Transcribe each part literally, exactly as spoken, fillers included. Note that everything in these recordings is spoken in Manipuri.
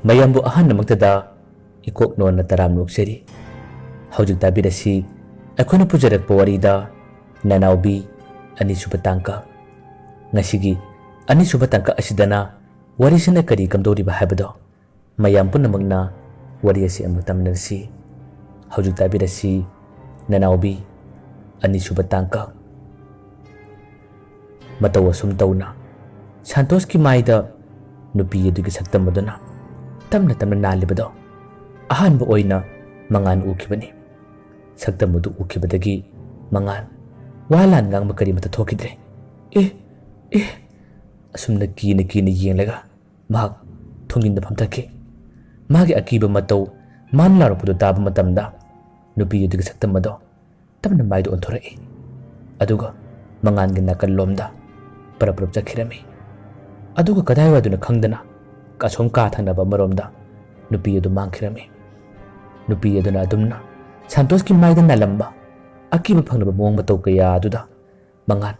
ꯃꯌꯥꯝꯕꯨ ꯑꯍꯥꯟꯕꯃꯛꯇꯗ ꯏꯀꯣꯛ ꯅꯣꯟꯅ ꯇꯔꯥꯝꯅ ꯑꯣꯛꯆꯔꯤ꯫ ꯍꯧꯖꯤꯛ ꯇꯥꯕꯤꯔꯁꯤ ꯑꯩꯈꯣꯏꯅ ꯄꯨꯖꯔꯛꯄ ꯋꯥꯔꯤꯗ ꯅꯅꯥꯎꯕꯤ ꯑꯅꯤꯁꯨꯕ ꯇꯥꯡꯀꯛ꯫ ꯉꯁꯤꯒꯤ ꯑꯅꯤꯁꯨꯕ ꯇꯥꯡꯀꯛ ꯑꯁꯤꯗꯅ ꯋꯥꯔꯤꯁꯤꯅ ꯀꯔꯤ ꯀꯝꯗꯧꯔꯤꯕ ꯍꯥꯏꯕꯗꯣ ꯃꯌꯥꯝ ꯄꯨꯝꯅꯃꯛꯅ ꯋꯥꯔꯤ ꯑꯁꯤ ꯑꯃꯨꯛ ꯇꯥꯃꯤꯟꯅꯔꯁꯤ꯫ ꯍꯧꯖꯤꯛ ꯇꯥꯕꯤꯔꯁꯤ ꯅꯅꯥꯎꯕꯤ ꯑꯅꯤꯁꯨꯕ ꯇꯥꯡꯀꯛ꯫ ꯃꯇꯧ ꯑꯁꯨꯝ ꯇꯧꯅ ꯁꯥꯟꯇꯣꯁꯀꯤ ꯃꯥꯏꯗ ꯅꯨꯄꯤ ꯑꯗꯨꯒꯤ ꯁꯛꯇꯝ ꯑꯗꯨꯅ ꯇꯞꯅ ꯇꯞꯅ ꯅꯥꯜꯂꯤꯕꯗꯣ ꯑꯍꯥꯟꯕ ꯑꯣꯏꯅ ꯃꯉꯥꯟ ꯎꯈꯤꯕꯅꯤ꯫ ꯁꯛꯇꯝ ꯑꯗꯨ ꯎꯈꯤꯕꯗꯒꯤ ꯃꯉꯥꯟ ꯋꯥ ꯂꯥꯟ ꯉꯥꯡꯕ ꯀꯔꯤꯃꯠꯇ ꯊꯣꯛꯈꯤꯗ꯭ꯔꯦ꯫ "ꯑꯦ, ꯑꯦ!" ꯑꯁꯨꯝꯅ ꯀꯤꯅ ꯀꯤꯅ ꯌꯦꯡꯂꯒ ꯃꯍꯥꯛ ꯊꯣꯡꯖꯤꯟꯗ ꯐꯝꯊꯈꯤ꯫ ꯃꯥꯒꯤ ꯑꯀꯤꯕ ꯃꯇꯧ ꯃꯥꯅ ꯂꯥꯎꯔꯛꯄꯗꯨ ꯇꯥꯕ ꯃꯇꯝꯗ ꯅꯨꯄꯤ ꯑꯗꯨꯒꯤ ꯁꯛꯇꯝ ꯑꯗꯣ ꯇꯞꯅ ꯃꯥꯏꯗ ꯑꯣꯟꯊꯣꯔꯛꯏ꯫ ꯑꯗꯨꯒ ꯃꯉꯥꯟꯒꯤ ꯅꯥꯀꯜꯂꯣꯝꯗ ꯄꯔꯞ ꯄꯔꯞ ꯆꯠꯈꯤꯔꯝꯃꯤ꯫ ꯑꯗꯨꯒ ꯀꯗꯥꯏꯋꯥꯏꯗꯅꯣ ꯈꯪꯗꯅ ꯑꯁꯣꯝ ꯀꯥ ꯊꯪꯅꯕ ꯑꯃꯔꯣꯝꯗ ꯅꯨꯄꯤ ꯑꯗꯨ ꯃꯥꯡꯈꯤꯔꯝꯃꯤ꯫ ꯅꯨꯄꯤ ꯑꯗꯨꯅ ꯑꯗꯨꯝꯅ ꯁꯥꯟꯇꯣꯁꯀꯤ ꯃꯥꯏꯗ ꯅꯥꯜꯂꯝꯕ ꯑꯀꯤꯕ ꯐꯪꯂꯕ ꯃꯑꯣꯡ ꯃꯇꯧ ꯀꯌꯥ ꯑꯗꯨꯗ ꯃꯉꯥꯟ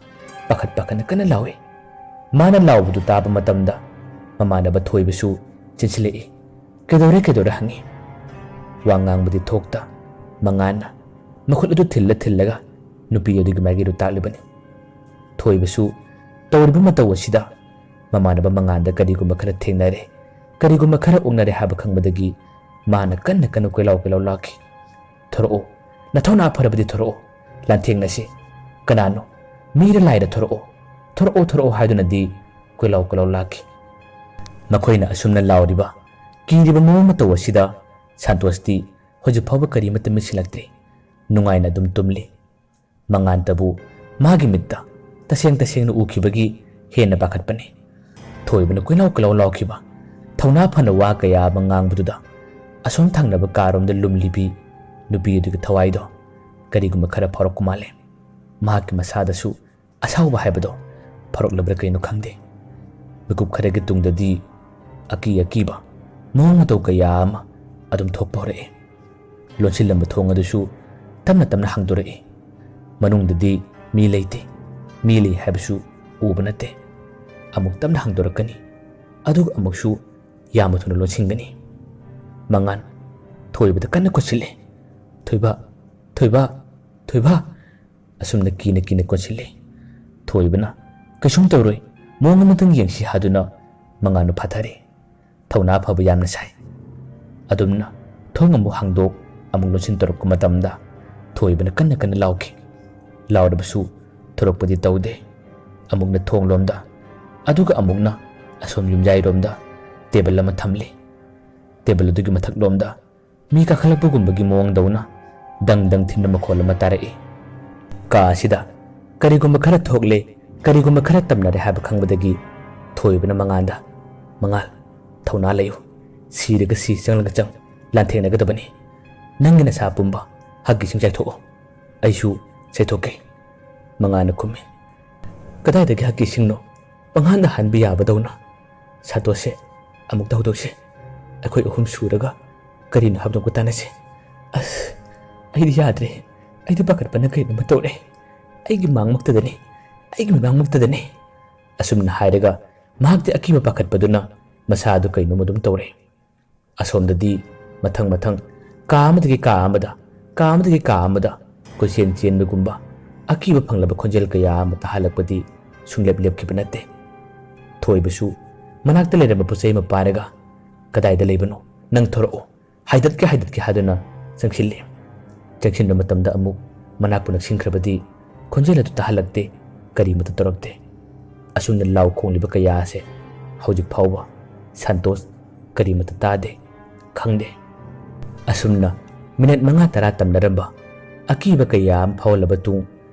ꯄꯥꯈꯠ ꯄꯥꯈꯠꯅ ꯀꯟꯅ ꯂꯥꯎꯏ꯫ ꯃꯥꯅ ꯂꯥꯎꯕꯗꯨ ꯇꯥꯕ ꯃꯇꯝꯗ ꯃꯃꯥꯟꯅꯕ ꯊꯣꯏꯕꯁꯨ ꯆꯦꯟꯁꯤꯜꯂꯛꯏ꯫ "ꯀꯩꯗꯧꯔꯦ, ꯀꯩꯗꯧꯔꯦ?" ꯍꯪꯉꯤ꯫ ꯋꯥ ꯉꯥꯡꯕꯗꯤ ꯊꯣꯛꯇ ꯃꯉꯥꯟꯅ ꯃꯈꯨꯠ ꯑꯗꯨ ꯊꯤꯜꯂ ꯊꯤꯜꯂꯒ ꯅꯨꯄꯤ ꯑꯗꯨꯒꯤ ꯃꯥꯏꯀꯩꯗꯨ ꯇꯥꯛꯂꯤꯕꯅꯤ꯫ ꯊꯣꯏꯕꯁꯨ ꯇꯧꯔꯤꯕ ꯃꯇꯧ ꯑꯁꯤꯗ ꯃꯃꯥꯟꯅꯕ ꯃꯉꯥꯟꯗ ꯀꯔꯤꯒꯨꯝꯕ ꯈꯔ ꯊꯦꯡꯅꯔꯦ, ꯀꯔꯤꯒꯨꯝꯕ ꯈꯔ ꯑꯣꯛꯅꯔꯦ ꯍꯥꯏꯕ ꯈꯪꯕꯗꯒꯤ ꯃꯥꯅ ꯀꯟꯅ ꯀꯟꯅ ꯀꯣꯏꯂꯥꯎ ꯀꯣꯏꯂꯥꯎ ꯂꯥꯛꯈꯤ꯫ "ꯊꯣꯔꯛꯑꯣ, ꯅꯊꯧꯅꯥ ꯐꯔꯕꯗꯤ ꯊꯣꯔꯛꯑꯣ, ꯂꯥꯟꯊꯦꯡꯅꯁꯤ꯫ ꯀꯅꯥꯅꯣ? ꯃꯤꯔ ꯂꯥꯏꯔ ꯊꯣꯔꯛꯑꯣ, ꯊꯣꯔꯛꯑꯣ, ꯊꯣꯔꯛꯑꯣ" ꯍꯥꯏꯗꯨꯅꯗꯤ ꯀꯣꯏꯂꯥꯎ ꯀꯣꯏꯂꯥꯎ ꯂꯥꯛꯈꯤ꯫ ꯃꯈꯣꯏꯅ ꯑꯁꯨꯝꯅ ꯂꯥꯎꯔꯤꯕ, ꯀꯤꯔꯤꯕ ꯃꯑꯣꯡ ꯃꯇꯧ ꯑꯁꯤꯗ ꯁꯥꯟꯇꯣꯁꯇꯤ ꯍꯧꯖꯤꯛ ꯐꯥꯎꯕ ꯀꯔꯤꯃꯠꯇ ꯃꯤꯠꯁꯤꯜꯂꯛꯇ꯭ꯔꯤ꯫ ꯅꯨꯡꯉꯥꯏꯅ ꯑꯗꯨꯝ ꯇꯨꯝꯂꯤ꯫ ꯃꯉꯥꯟꯇꯕꯨ ꯃꯥꯒꯤ ꯃꯤꯠꯇ ꯇꯁꯦꯡ ꯇꯁꯦꯡꯅ ꯎꯈꯤꯕꯒꯤ ꯍꯦꯟꯅ ꯄꯥꯈꯠꯄꯅꯤ꯫ ꯊꯣꯏꯕꯅ ꯀꯣꯏꯂꯥꯎ ꯀꯣꯏꯂꯥꯎ ꯂꯥꯎꯈꯤꯕ, ꯊꯧꯅꯥ ꯐꯅ ꯋꯥ ꯀꯌꯥ ꯑꯃ ꯉꯥꯡꯕꯗꯨꯗ ꯑꯁꯣꯝ ꯊꯪꯅꯕ ꯀꯥꯔꯣꯝꯗ ꯂꯨꯝꯂꯤꯕꯤ ꯅꯨꯄꯤ ꯑꯗꯨꯒꯤ ꯊꯋꯥꯏꯗꯣ ꯀꯔꯤꯒꯨꯝꯕ ꯈꯔ ꯐꯥꯎꯔꯛꯄ ꯃꯥꯜꯂꯦ꯫ ꯃꯍꯥꯛꯀꯤ ꯃꯁꯥꯗꯁꯨ ꯑꯁꯥꯎꯕ ꯍꯥꯏꯕꯗꯣ ꯐꯥꯎꯔꯛꯂꯕ꯭ꯔꯥ ꯀꯩꯅꯣ ꯈꯪꯗꯦ꯫ ꯃꯤꯀꯨꯞ ꯈꯔꯒꯤ ꯇꯨꯡꯗꯗꯤ ꯑꯀꯤ ꯑꯀꯤꯕ ꯃꯑꯣꯡ ꯃꯇꯧ ꯀꯌꯥ ꯑꯃ ꯑꯗꯨꯝ ꯊꯣꯛꯄ ꯍꯧꯔꯛꯑꯦ꯫ ꯂꯣꯟꯁꯤꯜꯂꯝꯕ ꯊꯣꯡ ꯑꯗꯨꯁꯨ ꯇꯞꯅ ꯇꯞꯅ ꯍꯥꯡꯗꯣꯔꯛꯏ꯫ ꯃꯅꯨꯡꯗꯗꯤ ꯃꯤ ꯂꯩꯇꯦ꯫ ꯃꯤ ꯂꯩ ꯍꯥꯏꯕꯁꯨ ꯎꯕ ꯅꯠꯇꯦ꯫ ꯑꯃꯨꯛ ꯇꯞꯅ ꯍꯥꯡꯗꯣꯔꯛꯀꯅꯤ꯫ ꯑꯗꯨꯒ ꯑꯃꯨꯛꯁꯨ ꯌꯥꯝꯅ ꯊꯨꯅ ꯂꯣꯟꯁꯤꯟꯒꯅꯤ꯫ ꯃꯉꯥꯟ ꯊꯣꯏꯕꯗ ꯀꯟꯅ ꯀꯣꯠꯁꯤꯜꯂꯤ꯫ "ꯊꯣꯏꯕ, ꯊꯣꯏꯕ, ꯊꯣꯏꯕ!" ꯑꯁꯨꯝꯅ ꯀꯤꯅ ꯀꯤꯅ ꯀꯣꯟꯁꯤꯜꯂꯤ꯫ ꯊꯣꯏꯕꯅ "ꯀꯩꯁꯨꯝ ꯇꯧꯔꯣꯏ, ꯃꯑꯣꯡ ꯑꯃꯇꯪ ꯌꯦꯡꯁꯤ" ꯍꯥꯏꯗꯨꯅ ꯃꯉꯥꯟꯗꯨ ꯐꯥꯊꯔꯦ꯫ ꯊꯧꯅꯥ ꯐꯕ ꯌꯥꯝꯅ ꯁꯥꯏ꯫ ꯑꯗꯨꯝꯅ ꯊꯣꯡ ꯑꯃꯨꯛ ꯍꯥꯡꯗꯣꯛ ꯑꯃꯨꯛ ꯂꯣꯟꯁꯤꯟ ꯇꯧꯔꯛꯄ ꯃꯇꯝꯗ ꯊꯣꯏꯕꯅ ꯀꯟꯅ ꯀꯟꯅ ꯂꯥꯎꯈꯤ꯫ ꯂꯥꯎꯔꯕꯁꯨ ꯊꯣꯔꯛꯄꯗꯤ ꯇꯧꯗꯦ꯫ ꯑꯃꯨꯛꯅ ꯊꯣꯡꯂꯣꯝꯗ, ꯑꯗꯨꯒ ꯑꯃꯨꯛꯅ ꯑꯁꯣꯝ ꯌꯨꯝꯌꯥꯏꯔꯣꯝꯗ ꯇꯦꯕꯜ ꯑꯃ ꯊꯝꯂꯤ꯫ ꯇꯦꯕꯜ ꯑꯗꯨꯒꯤ ꯃꯊꯛꯂꯣꯝꯗ ꯃꯤ ꯀꯥꯈꯠꯂꯛꯄꯒꯨꯝꯕꯒꯤ ꯃꯑꯣꯡꯗꯧꯅ ꯗꯪ ꯗꯪ ꯊꯤꯟꯕ ꯃꯈꯣꯜ ꯑꯃ ꯇꯥꯔꯛꯏ꯫ ꯀꯥ ꯑꯁꯤꯗ ꯀꯔꯤꯒꯨꯝꯕ ꯈꯔ ꯊꯣꯛꯂꯦ, ꯀꯔꯤꯒꯨꯝꯕ ꯈꯔ ꯇꯝꯅꯔꯦ ꯍꯥꯏꯕ ꯈꯪꯕꯗꯒꯤ ꯊꯣꯏꯕꯅ ꯃꯉꯥꯟꯗ, "ꯃꯉꯥꯜ, ꯊꯧꯅꯥ ꯂꯩꯌꯨ꯫ ꯁꯤꯔꯒ ꯁꯤ, ꯆꯪꯂꯒ ꯆꯪ, ꯂꯥꯟꯊꯦꯡꯅꯒꯗꯕꯅꯤ꯫ ꯅꯪꯒꯤ ꯅꯁꯥ ꯄꯨꯝꯕ ꯍꯛꯀꯤ ꯏꯁꯤꯡ ꯆꯥꯏꯊꯣꯛꯑꯣ꯫ ꯑꯩꯁꯨ ꯆꯥꯏꯊꯣꯛꯀꯦ", ꯃꯉꯥꯟꯅ ꯈꯨꯝꯃꯤ꯫ "ꯀꯗꯥꯏꯗꯒꯤ ꯍꯛꯀꯤ ꯏꯁꯤꯡꯅꯣ? ꯄꯪꯍꯥꯟꯗ ꯍꯥꯟꯕ ꯌꯥꯕꯗꯧꯅ꯫ ꯁꯥꯇꯣꯁꯦ, ꯑꯃꯨꯛꯇ ꯍꯧꯗꯣꯛꯁꯦ꯫ ꯑꯩꯈꯣꯏ ꯑꯍꯨꯝ ꯁꯨꯔꯒ ꯀꯔꯤꯅꯣ ꯍꯥꯏꯕꯗꯣ ꯑꯃꯨꯛꯇ ꯇꯥꯟꯅꯁꯦ꯫ ꯑꯁ, ꯑꯩꯗꯤ ꯌꯥꯗ꯭ꯔꯦ꯫ ꯑꯩꯗꯤ ꯄꯥꯈꯠꯄꯅ ꯀꯩꯅꯣꯝꯃ ꯇꯧꯔꯦ꯫ ꯑꯩꯒꯤ ꯃꯥꯡꯃꯛꯇꯗꯅꯤ꯫ ꯑꯩꯒꯤ ꯃꯤꯃꯥꯡꯃꯛꯇꯗꯅꯤ꯫" ꯑꯁꯨꯝꯅ ꯍꯥꯏꯔꯒ ꯃꯍꯥꯛꯇꯤ ꯑꯀꯤꯕ ꯄꯥꯈꯠꯄꯗꯨꯅ ꯃꯁꯥꯗꯨ ꯀꯩꯅꯣꯝ ꯑꯗꯨꯝ ꯇꯧꯔꯦ꯫ ꯑꯁꯣꯝꯗꯗꯤ ꯃꯊꯪ ꯃꯊꯪ ꯀꯥ ꯑꯃꯗꯒꯤ ꯀꯥ ꯑꯃꯗ, ꯀꯥ ꯑꯃꯗꯒꯤ ꯀꯥ ꯑꯃꯗ ꯀꯣꯏꯆꯦꯟ ꯆꯦꯟꯕꯒꯨꯝꯕ ꯑꯀꯤꯕ ꯐꯪꯂꯕ ꯈꯣꯟꯖꯦꯜ ꯀꯌꯥ ꯑꯃ ꯇꯥꯍꯜꯂꯛꯄꯗꯤ ꯁꯨꯡꯂꯦꯞ ꯂꯦꯞꯈꯤꯕ ꯅꯠꯇꯦ꯫ ꯊꯣꯏꯕꯁꯨ ꯃꯅꯥꯛꯇ ꯂꯩꯔꯝꯕ ꯄꯣꯠꯆꯩ ꯑꯃ ꯄꯥꯏꯔꯒ, "ꯀꯗꯥꯏꯗ ꯂꯩꯕꯅꯣ? ꯅꯪ ꯊꯣꯔꯛꯑꯣ꯫ ꯍꯥꯏꯗꯠꯀꯦ, ꯍꯥꯏꯗꯠꯀꯦ" ꯍꯥꯏꯗꯨꯅ ꯆꯪꯁꯤꯜꯂꯤ꯫ ꯆꯪꯁꯤꯟꯕ ꯃꯇꯝꯗ ꯑꯃꯨꯛ ꯃꯅꯥꯛꯄꯨ ꯅꯛꯁꯤꯟꯈ꯭ꯔꯕꯗꯤ ꯈꯣꯟꯖꯦꯜ ꯑꯗꯨ ꯇꯥꯍꯜꯂꯛꯇꯦ꯫ ꯀꯔꯤꯃꯠꯇ ꯇꯧꯔꯛꯇꯦ꯫ ꯑꯁꯨꯝꯅ ꯂꯥꯎ ꯈꯣꯡꯂꯤꯕ ꯀꯌꯥ ꯑꯁꯦ ꯍꯧꯖꯤꯛ ꯐꯥꯎꯕ ꯁꯟꯇꯣꯁ ꯀꯔꯤꯃꯠꯇ ꯇꯥꯗꯦ, ꯈꯪꯗꯦ꯫ ꯑꯁꯨꯝꯅ ꯃꯤꯅꯠ ꯃꯉꯥ ꯇꯔꯥ ꯇꯝꯅꯔꯝꯕ ꯑꯀꯤꯕ ꯀꯌꯥ ꯑꯃ ꯐꯥꯎꯍꯜꯂꯕ ꯇꯨꯡ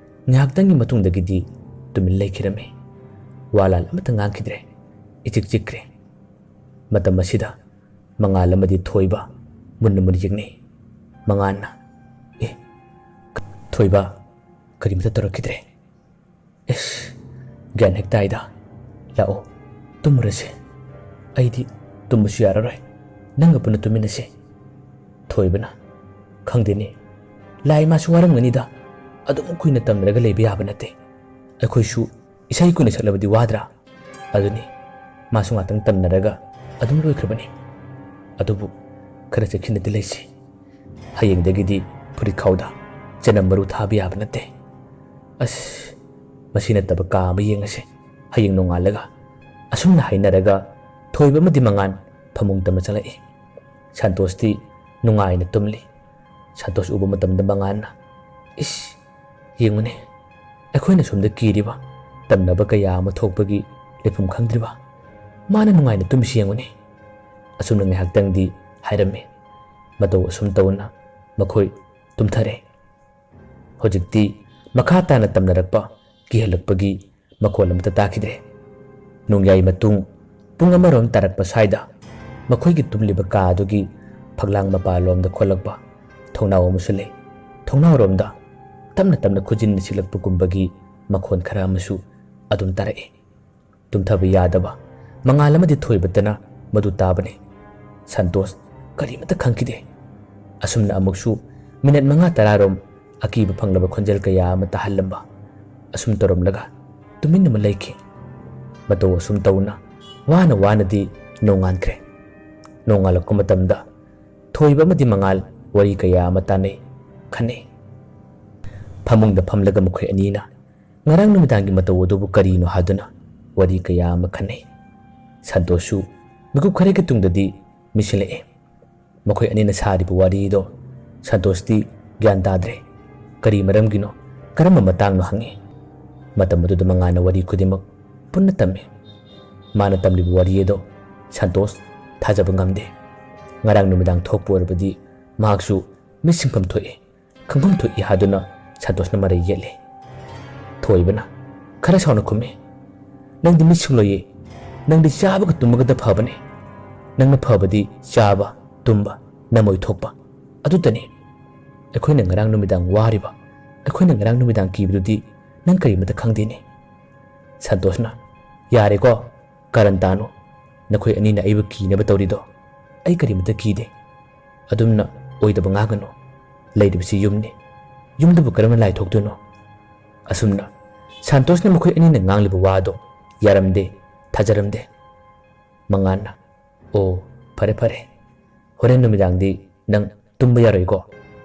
ꯉꯥꯏꯍꯥꯛꯇꯪꯒꯤ ꯃꯇꯨꯡꯗꯒꯤꯗꯤ ꯇꯨꯃꯤꯟ ꯂꯩꯈꯤꯔꯝꯃꯤ꯫ ꯋꯥ ꯂꯥꯜ ꯑꯃꯠꯇ ꯉꯥꯡꯈꯤꯗ꯭ꯔꯦ꯫ ꯏꯆꯤꯛ ꯆꯤꯛꯈ꯭ꯔꯦ꯫ ꯃꯇꯝ ꯑꯁꯤꯗ ꯃꯉꯥꯜ ꯑꯃꯗꯤ ꯊꯣꯏꯕ ꯃꯨꯟꯅ ꯃꯨꯟꯅ ꯌꯦꯡꯅꯩ꯫ ꯃꯉꯥꯜꯅ, "ꯑꯦ, ꯊꯣꯏꯕ, ꯀꯔꯤꯃꯠꯇ ꯇꯧꯔꯛꯈꯤꯗ꯭ꯔꯦ꯫ ꯏꯁ, ꯒ꯭ꯌꯥꯟ ꯍꯦꯛ ꯇꯥꯏꯗ꯫ ꯂꯥꯛꯑꯣ, ꯇꯨꯝꯃꯨꯔꯁꯦ꯫ ꯑꯩꯗꯤ ꯇꯨꯝꯕꯁꯨ ꯌꯥꯔꯔꯣꯏ꯫ ꯅꯪꯒ ꯄꯨꯟꯅ ꯇꯨꯝꯃꯤꯟꯅꯁꯦ꯫" ꯊꯣꯏꯕꯅ, "ꯈꯪꯗꯦꯅꯦ꯫ ꯂꯥꯏ ꯃꯥꯁꯨ ꯋꯥꯔꯝꯒꯅꯤꯗ꯫ ꯑꯗꯨꯝ ꯀꯨꯏꯅ ꯇꯝꯅꯔꯒ ꯂꯩꯕ ꯌꯥꯕ ꯅꯠꯇꯦ꯫ ꯑꯩꯈꯣꯏꯁꯨ ꯏꯁꯩ ꯀꯨꯏꯅ ꯁꯛꯂꯕꯗꯤ ꯋꯥꯗ꯭ꯔꯥ? ꯑꯗꯨꯅꯤ, ꯃꯥꯁꯨ ꯉꯥꯛꯇꯪ ꯇꯝꯅꯔꯒ ꯑꯗꯨꯝ ꯂꯣꯏꯈ꯭ꯔꯕꯅꯤ꯫ ꯑꯗꯨꯕꯨ ꯈꯔ ꯆꯦꯛꯁꯤꯟꯅꯗꯤ ꯂꯩꯁꯤ꯫ ꯍꯌꯦꯡꯗꯒꯤꯗꯤ ꯐꯨꯔꯤꯠꯈꯥꯎꯗ ꯆꯅꯝ ꯃꯔꯨ ꯊꯥꯕ ꯌꯥꯕ ꯅꯠꯇꯦ꯫ ꯑꯁ, ꯃꯁꯤ ꯅꯠꯇꯕ ꯀꯥ ꯑꯃ ꯌꯦꯡꯉꯁꯤ꯫ ꯍꯌꯦꯡ ꯅꯣꯡꯉꯥꯜꯂꯒ꯫ ꯑꯁꯨꯝꯅ ꯍꯥꯏꯅꯔꯒ ꯊꯣꯏꯕ ꯑꯃꯗꯤ ꯃꯉꯥꯟ ꯐꯃꯨꯡꯗ ꯑꯃ ꯆꯪꯂꯛꯏ꯫ ꯁꯟꯇꯣꯁꯇꯤ ꯅꯨꯡꯉꯥꯏꯅ ꯇꯨꯝꯂꯤ꯫ ꯁꯟꯇꯣꯁ ꯎꯕ ꯃꯇꯝꯗ ꯃꯉꯥꯟꯅ, "ꯏꯁ, ꯌꯦꯡꯉꯨꯅꯦ, ꯑꯩꯈꯣꯏꯅ ꯁꯣꯝꯗ ꯀꯤꯔꯤꯕ, ꯇꯝꯅꯕ ꯀꯌꯥ ꯑꯃ ꯊꯣꯛꯄꯒꯤ ꯂꯩꯐꯝ ꯈꯪꯗ꯭ꯔꯤꯕ, ꯃꯥꯅ ꯅꯨꯡꯉꯥꯏꯅ ꯇꯨꯝꯃꯤꯁꯤ ꯌꯦꯡꯉꯨꯅꯦ"꯫ ꯑꯁꯨꯝꯅ ꯉꯥꯏꯍꯥꯛꯇꯪꯗꯤ ꯍꯥꯏꯔꯝꯃꯤ꯫ ꯃꯇꯧ ꯑꯁꯨꯝ ꯇꯧꯅ ꯃꯈꯣꯏ ꯇꯨꯝꯊꯔꯦ꯫ ꯍꯧꯖꯤꯛꯇꯤ ꯃꯈꯥ ꯇꯥꯅ ꯇꯝꯅꯔꯛꯄ ꯀꯤꯍꯜꯂꯛꯄꯒꯤ ꯃꯈꯣꯜ ꯑꯃꯠꯇ ꯇꯥꯈꯤꯗ꯭ꯔꯦ꯫ ꯅꯣꯡꯌꯥꯏ ꯃꯇꯨꯡ ꯄꯨꯡ ꯑꯃꯔꯣꯝ ꯇꯥꯔꯛꯄ ꯁ꯭ꯋꯥꯏꯗ ꯃꯈꯣꯏꯒꯤ ꯇꯨꯝꯂꯤꯕ ꯀꯥ ꯑꯗꯨꯒꯤ ꯐꯛꯂꯥꯡ ꯃꯄꯥꯂꯣꯝꯗ ꯈꯣꯠꯂꯛꯄ ꯊꯣꯡꯅꯥꯎ ꯑꯃꯁꯨ ꯂꯩ꯫ ꯊꯣꯡꯅꯥꯎꯔꯣꯝꯗ ꯇꯞꯅ ꯇꯞꯅ ꯈꯨꯖꯤꯟꯅ ꯁꯤꯛꯂꯛꯄꯒꯨꯝꯕꯒꯤ ꯃꯈꯣꯜ ꯈꯔ ꯑꯃꯁꯨ ꯑꯗꯨꯝ ꯇꯥꯔꯛꯏ꯫ ꯇꯨꯝꯊꯕ ꯌꯥꯗꯕ ꯃꯉꯥꯜ ꯑꯃꯗꯤ ꯊꯣꯏꯕꯇꯅ ꯃꯗꯨ ꯇꯥꯕꯅꯤ꯫ ꯁꯟꯇꯣꯁ ꯀꯔꯤꯃꯠꯇ ꯈꯪꯈꯤꯗꯦ꯫ ꯑꯁꯨꯝꯅ ꯑꯃꯨꯛꯁꯨ ꯃꯤꯅꯠ ꯃꯉꯥ ꯇꯔꯥꯔꯣꯝ ꯑꯀꯤꯕ ꯐꯪꯂꯕ ꯈꯣꯟꯖꯦꯜ ꯀꯌꯥ ꯑꯃ ꯇꯥꯍꯜꯂꯝꯕ꯫ ꯑꯁꯨꯝ ꯇꯧꯔꯝꯂꯒ ꯇꯨꯃꯤꯟ ꯑꯃ ꯂꯩꯈꯤ꯫ ꯃꯇꯧ ꯑꯁꯨꯝ ꯇꯧꯅ ꯋꯥꯅ ꯋꯥꯅꯗꯤ ꯅꯣꯡꯉꯥꯟꯈ꯭ꯔꯦ꯫ ꯅꯣꯡꯉꯥꯜꯂꯛꯄ ꯃꯇꯝꯗ ꯊꯣꯏꯕ ꯑꯃꯗꯤ ꯃꯉꯥꯜ ꯋꯥꯔꯤ ꯀꯌꯥ ꯑꯃ ꯇꯥꯅꯩ, ꯈꯟꯅꯩ꯫ ꯐꯃꯨꯡꯗ ꯐꯝꯂꯒ ꯃꯈꯣꯏ ꯑꯅꯤꯅ ꯉꯔꯥꯡ ꯅꯨꯃꯤꯗꯥꯡꯒꯤ ꯃꯇꯧ ꯑꯗꯨꯕꯨ ꯀꯔꯤꯅꯣ ꯍꯥꯏꯗꯨꯅ ꯋꯥꯔꯤ ꯀꯌꯥ ꯑꯃ ꯈꯟꯅꯩ꯫ ꯁꯟꯇꯣꯁꯁꯨ ꯃꯤꯀꯨꯞ ꯈꯔꯒꯤ ꯇꯨꯡꯗꯗꯤ ꯃꯤꯁꯤꯜꯂꯛꯑꯦ꯫ ꯃꯈꯣꯏ ꯑꯅꯤꯅ ꯁꯥꯔꯤꯕ ꯋꯥꯔꯤꯗꯣ ꯁꯟꯇꯣꯁꯇꯤ ꯒ꯭ꯌꯥꯟ ꯇꯥꯗ꯭ꯔꯦ꯫ ꯀꯔꯤ ꯃꯔꯝꯒꯤꯅꯣ? ꯀꯔꯝꯕ ꯃꯇꯥꯡꯅꯣ? ꯍꯪꯉꯤ꯫ ꯃꯇꯝ ꯑꯗꯨꯗ ꯃꯉꯥꯟꯅ ꯋꯥꯔꯤ ꯈꯨꯗꯤꯡꯃꯛ ꯄꯨꯟꯅ ꯇꯝꯃꯤ꯫ ꯃꯥꯅ ꯇꯝꯂꯤꯕ ꯋꯥꯔꯤ ꯑꯗꯣ ꯁꯟꯇꯣꯁ ꯊꯥꯖꯕ ꯉꯝꯗꯦ꯫ ꯉꯔꯥꯡ ꯅꯨꯃꯤꯗꯥꯡ ꯊꯣꯛꯄ ꯑꯣꯏꯔꯕꯗꯤ ꯃꯍꯥꯛꯁꯨ ꯃꯤꯠ ꯁꯤꯡꯐꯝ ꯊꯣꯛꯏ, ꯈꯪꯐꯝ ꯊꯣꯛꯏ ꯍꯥꯏꯗꯨꯅ ꯁꯟꯇꯣꯁꯅ ꯃꯔꯩ ꯌꯦꯠꯂꯤ꯫ ꯊꯣꯏꯕꯅ ꯈꯔ ꯁꯥꯎꯅ ꯈꯨꯝꯃꯤ, "ꯅꯪꯗꯤ ꯃꯤꯠ ꯁꯤꯡꯂꯣꯏꯌꯦ꯫ ꯅꯪꯗꯤ ꯆꯥꯕꯒ ꯇꯨꯝꯕꯒꯗ ꯐꯕꯅꯦ꯫ ꯅꯪꯅ ꯐꯕꯗꯤ ꯆꯥꯕ, ꯇꯨꯝꯕ, ꯅꯃꯣꯏ ꯊꯣꯛꯄ ꯑꯗꯨꯇꯅꯤ꯫ ꯑꯩꯈꯣꯏꯅ ꯉꯔꯥꯡ ꯅꯨꯃꯤꯗꯥꯡ ꯋꯥꯔꯤꯕ, ꯑꯩꯈꯣꯏꯅ ꯉꯔꯥꯡ ꯅꯨꯃꯤꯗꯥꯡ ꯀꯤꯕꯗꯨꯗꯤ ꯅꯪ ꯀꯔꯤꯃꯠꯇ ꯈꯪꯗꯦꯅꯦ"꯫ ꯁꯟꯇꯣꯁꯅ, "ꯌꯥꯔꯦꯀꯣ, ꯀꯥꯔꯟ ꯇꯥꯅꯨ꯫ ꯅꯈꯣꯏ ꯑꯅꯤꯅ ꯑꯩꯕꯨ ꯀꯤꯅꯕ ꯇꯧꯔꯤꯗꯣ꯫ ꯑꯩ ꯀꯔꯤꯃꯠꯇ ꯀꯤꯗꯦ꯫ ꯑꯗꯨꯝꯅ ꯑꯣꯏꯗꯕ ꯉꯥꯡꯒꯅꯨ꯫ ꯂꯩꯔꯤꯕꯁꯤ ꯌꯨꯝꯅꯤ꯫ ꯌꯨꯝꯗꯕꯨ ꯀꯔꯝꯅ ꯂꯥꯏ ꯊꯣꯛꯇꯣꯏꯅꯣ?" ꯑꯁꯨꯝꯅ ꯁꯟꯇꯣꯁꯅ ꯃꯈꯣꯏ ꯑꯅꯤꯅ ꯉꯥꯡꯂꯤꯕ ꯋꯥꯗꯣ ꯌꯥꯔꯝꯗꯦ, ꯊꯥꯖꯔꯝꯗꯦ꯫ ꯃꯉꯥꯟꯅ, "ꯑꯣ, ꯐꯔꯦ ꯐꯔꯦ, ꯍꯣꯔꯦꯟ ꯅꯨꯃꯤꯗꯥꯡꯗꯤ ꯅꯪ ꯇꯨꯝꯕ ꯌꯥꯔꯣꯏꯀꯣ?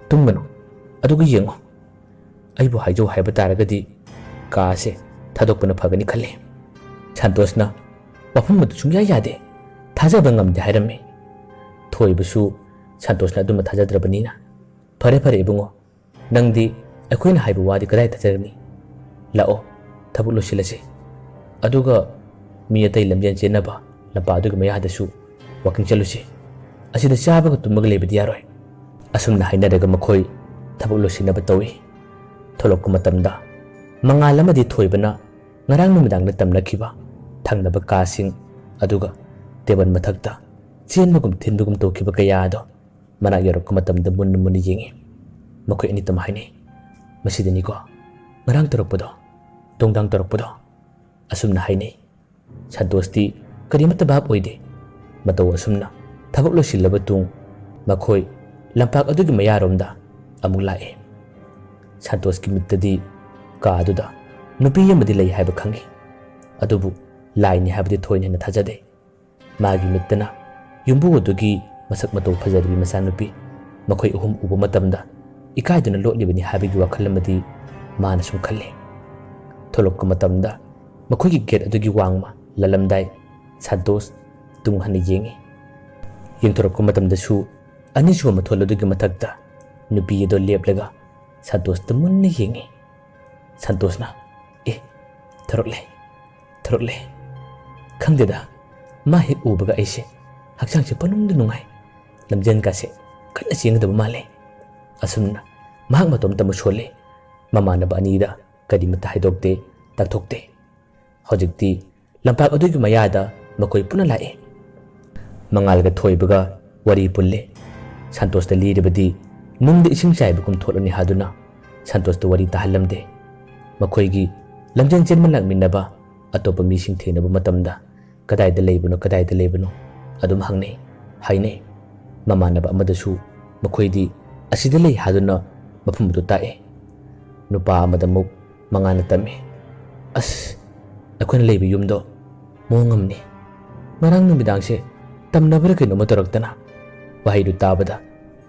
ꯇꯨꯝꯒꯅꯨ, ꯑꯗꯨꯒ ꯌꯦꯡꯉꯣ, ꯑꯩꯕꯨ ꯍꯥꯏꯖꯧ ꯍꯥꯏꯕ ꯇꯥꯔꯒꯗꯤ ꯀꯥꯁꯦ ꯊꯥꯗꯣꯛꯄꯅ ꯐꯒꯅꯤ ꯈꯜꯂꯤ꯫" ꯁꯟꯇꯣꯁꯅ ꯋꯥꯐꯝ ꯑꯗꯨ ꯁꯨꯡꯌꯥ ꯌꯥꯗꯦ, ꯊꯥꯖꯕ ꯉꯝꯗꯦ ꯍꯥꯏꯔꯝꯃꯤ꯫ ꯊꯣꯏꯕꯁꯨ ꯁꯟꯇꯣꯁꯅ ꯑꯗꯨꯃ ꯊꯥꯖꯗ꯭ꯔꯕꯅꯤꯅ, "ꯐꯔꯦ ꯐꯔꯦ ꯏꯕꯨꯡꯉꯣ, ꯅꯪꯗꯤ ꯑꯩꯈꯣꯏꯅ ꯍꯥꯏꯕ ꯋꯥꯗꯤ ꯀꯗꯥꯏ ꯊꯥꯖꯒꯅꯤ? ꯂꯥꯛꯑꯣ, ꯊꯕꯛ ꯂꯣꯏꯁꯤꯜꯂꯁꯤ꯫ ꯑꯗꯨꯒ ꯃꯤ ꯑꯇꯩ ꯂꯝꯖꯦꯟ ꯆꯦꯟꯅꯕ ꯂꯝꯄꯥꯛ ꯑꯗꯨꯒꯤ ꯃꯌꯥꯗꯁꯨ ꯋꯥꯀꯤꯡ ꯆꯠꯂꯨꯁꯤ꯫ ꯑꯁꯤꯗ ꯆꯥꯕꯒ ꯇꯨꯝꯕꯒ ꯂꯩꯕꯗꯤ ꯌꯥꯔꯣꯏ꯫" ꯑꯁꯨꯝꯅ ꯍꯥꯏꯅꯔꯒ ꯃꯈꯣꯏ ꯊꯕꯛ ꯂꯣꯏꯁꯤꯟꯅꯕ ꯇꯧꯏ꯫ ꯊꯣꯛꯂꯛꯄ ꯃꯇꯝꯗ ꯃꯉꯥꯜ ꯑꯃꯗꯤ ꯊꯣꯏꯕꯅ ꯉꯔꯥꯡ ꯅꯨꯃꯤꯗꯥꯡꯗ ꯇꯝꯅꯈꯤꯕ ꯊꯪꯅꯕ ꯀꯥꯁꯤꯡ, ꯑꯗꯨꯒ ꯇꯦꯕꯜ ꯃꯊꯛꯇ ꯆꯦꯟꯕꯒꯨꯝ ꯊꯤꯟꯕꯒꯨꯝ ꯇꯧꯈꯤꯕ ꯀꯌꯥ ꯑꯗꯣ ꯃꯅꯥꯛ ꯌꯧꯔꯛꯄ ꯃꯇꯝꯗ ꯃꯨꯟꯅ ꯃꯨꯟꯅ ꯌꯦꯡꯏ꯫ ꯃꯈꯣꯏ ꯑꯅꯤꯇꯃꯛ ꯍꯥꯏꯅꯩ, "ꯃꯁꯤꯗꯅꯤꯀꯣ ꯉꯔꯥꯡ ꯇꯧꯔꯛꯄꯗꯣ, ꯗꯣꯡꯗꯥꯡ ꯇꯧꯔꯛꯄꯗꯣ꯫" ꯑꯁꯨꯝꯅ ꯍꯥꯏꯅꯩ꯫ ꯁꯟꯇꯣꯁꯇꯤ ꯀꯔꯤꯃꯠꯇ ꯚꯥꯞ ꯑꯣꯏꯗꯦ꯫ ꯃꯇꯧ ꯑꯁꯨꯝꯅ ꯊꯕꯛ ꯂꯣꯏꯁꯤꯜꯂꯕ ꯇꯨꯡ ꯃꯈꯣꯏ ꯂꯝꯄꯥꯛ ꯑꯗꯨꯒꯤ ꯃꯌꯥꯔꯣꯝꯗ ꯑꯃꯨꯛ ꯂꯥꯛꯏ꯫ ꯁꯟꯇꯣꯁꯀꯤ ꯃꯤꯠꯇꯗꯤ ꯀꯥ ꯑꯗꯨꯗ ꯅꯨꯄꯤ ꯑꯃꯗꯤ ꯂꯩ ꯍꯥꯏꯕ ꯈꯪꯏ꯫ ꯑꯗꯨꯕꯨ ꯂꯥꯏꯅꯤ ꯍꯥꯏꯕꯗꯤ ꯊꯣꯏꯅ ꯍꯦꯟꯅ ꯊꯥꯖꯗꯦ꯫ ꯃꯥꯒꯤ ꯃꯤꯠꯇꯅ ꯌꯨꯝꯕꯨ ꯑꯗꯨꯒꯤ ꯃꯁꯛ ꯃꯇꯧ ꯐꯖꯔꯕꯤ ꯃꯆꯥꯅꯨꯄꯤ ꯃꯈꯣꯏ ꯑꯍꯨꯝ ꯎꯕ ꯃꯇꯝꯗ ꯏꯀꯥꯏꯗꯨꯅ ꯂꯣꯠꯂꯤꯕꯅꯤ ꯍꯥꯏꯕꯒꯤ ꯋꯥꯈꯜ ꯑꯃꯗꯤ ꯃꯥꯅ ꯁꯨꯝ ꯈꯜꯂꯤ꯫ ꯊꯣꯛꯂꯛꯄ ꯃꯇꯝꯗ ꯃꯈꯣꯏꯒꯤ ꯒꯦꯠ ꯑꯗꯨꯒꯤ ꯋꯥꯡꯃ ꯂꯥꯜꯂꯝꯗꯥꯏ ꯁꯟꯇꯣꯁ ꯇꯨꯡ ꯍꯟꯅ ꯌꯦꯡꯏ꯫ ꯌꯦꯡꯊꯣꯔꯛꯄ ꯃꯇꯝꯗꯁꯨ ꯑꯅꯤꯁꯨꯕ ꯃꯊꯣꯜ ꯑꯗꯨꯒꯤ ꯃꯊꯛꯇ ꯅꯨꯄꯤ ꯑꯗꯨ ꯂꯦꯞꯂꯒ ꯁꯟꯇꯣꯁꯇ ꯃꯨꯟꯅ ꯌꯦꯡꯏ꯫ ꯁꯟꯇꯣꯁꯅ, "ꯑꯦ, ꯊꯣꯔꯛꯂꯦ, ꯊꯣꯔꯛꯂꯦ꯫ ꯈꯪꯗꯦꯗ, ꯃꯥ ꯍꯦꯛ ꯎꯕꯒ ꯑꯩꯁꯦ ꯍꯛꯆꯥꯡꯁꯦ ꯄꯪꯅꯨꯡꯗ ꯅꯨꯡꯉꯥꯏ꯫ ꯂꯝꯖꯦꯟꯒꯁꯦ ꯀꯟꯅ ꯆꯦꯟꯒꯗꯕ ꯃꯥꯜꯂꯦ꯫" ꯑꯁꯨꯝꯅ ꯃꯍꯥꯛ ꯃꯇꯣꯝꯇ ꯑꯃꯨꯛ ꯁꯣꯜꯂꯦ꯫ ꯃꯃꯥꯟꯅꯕ ꯑꯅꯤꯗ ꯀꯔꯤꯃꯠꯇ ꯍꯥꯏꯗꯣꯛꯇꯦ, ꯇꯥꯛꯊꯣꯛꯇꯦ꯫ ꯍꯧꯖꯤꯛꯇꯤ ꯂꯝꯄꯥꯛ ꯑꯗꯨꯒꯤ ꯃꯌꯥꯗ ꯃꯈꯣꯏ ꯄꯨꯟꯅ ꯂꯥꯛꯏ꯫ ꯃꯉꯥꯜꯒ ꯊꯣꯏꯕꯒ ꯋꯥꯔꯤ ꯄꯨꯜꯂꯤ꯫ ꯁꯟꯇꯣꯁꯇ ꯂꯤꯔꯤꯕꯗꯤ ꯅꯨꯡꯗ ꯏꯁꯤꯡ ꯆꯥꯏꯕꯒꯨꯝ ꯊꯣꯛꯂꯅꯤ ꯍꯥꯏꯗꯨꯅ ꯁꯟꯇꯣꯁꯇ ꯋꯥꯔꯤ ꯇꯥꯍꯜꯂꯝꯗꯦ꯫ ꯃꯈꯣꯏꯒꯤ ꯂꯝꯖꯦꯟ ꯆꯦꯟꯕ ꯂꯥꯛꯃꯤꯟꯅꯕ ꯑꯇꯣꯞꯄ ꯃꯤꯁꯤꯡ ꯊꯦꯡꯅꯕ ꯃꯇꯝꯗ "ꯀꯗꯥꯏꯗ ꯂꯩꯕꯅꯣ, ꯀꯗꯥꯏꯗ ꯂꯩꯕꯅꯣ?" ꯑꯗꯨꯝ ꯍꯪꯅꯩ, ꯍꯥꯏꯅꯩ꯫ ꯃꯃꯥꯟꯅꯕ ꯑꯃꯗꯁꯨ ꯃꯈꯣꯏꯗꯤ "ꯑꯁꯤꯗ ꯂꯩ" ꯍꯥꯏꯗꯨꯅ ꯃꯐꯝ ꯑꯗꯨ ꯇꯥꯛꯏ꯫ ꯅꯨꯄꯥ ꯑꯃꯗ ꯑꯃꯨꯛ ꯃꯉꯥꯜꯅ ꯇꯝꯃꯤ, "ꯑꯁ, ꯑꯩꯈꯣꯏꯅ ꯂꯩꯕ ꯌꯨꯝꯗꯣ ꯃꯑꯣꯡ ꯑꯃꯅꯤ꯫ ꯉꯔꯥꯡ ꯅꯨꯃꯤꯗꯥꯡꯁꯦ ꯇꯝꯅꯕꯔ ꯀꯩꯅꯣꯝꯃ ꯇꯧꯔꯛꯇꯅ꯫ ꯋꯥꯍꯩꯗꯨ ꯇꯥꯕꯗ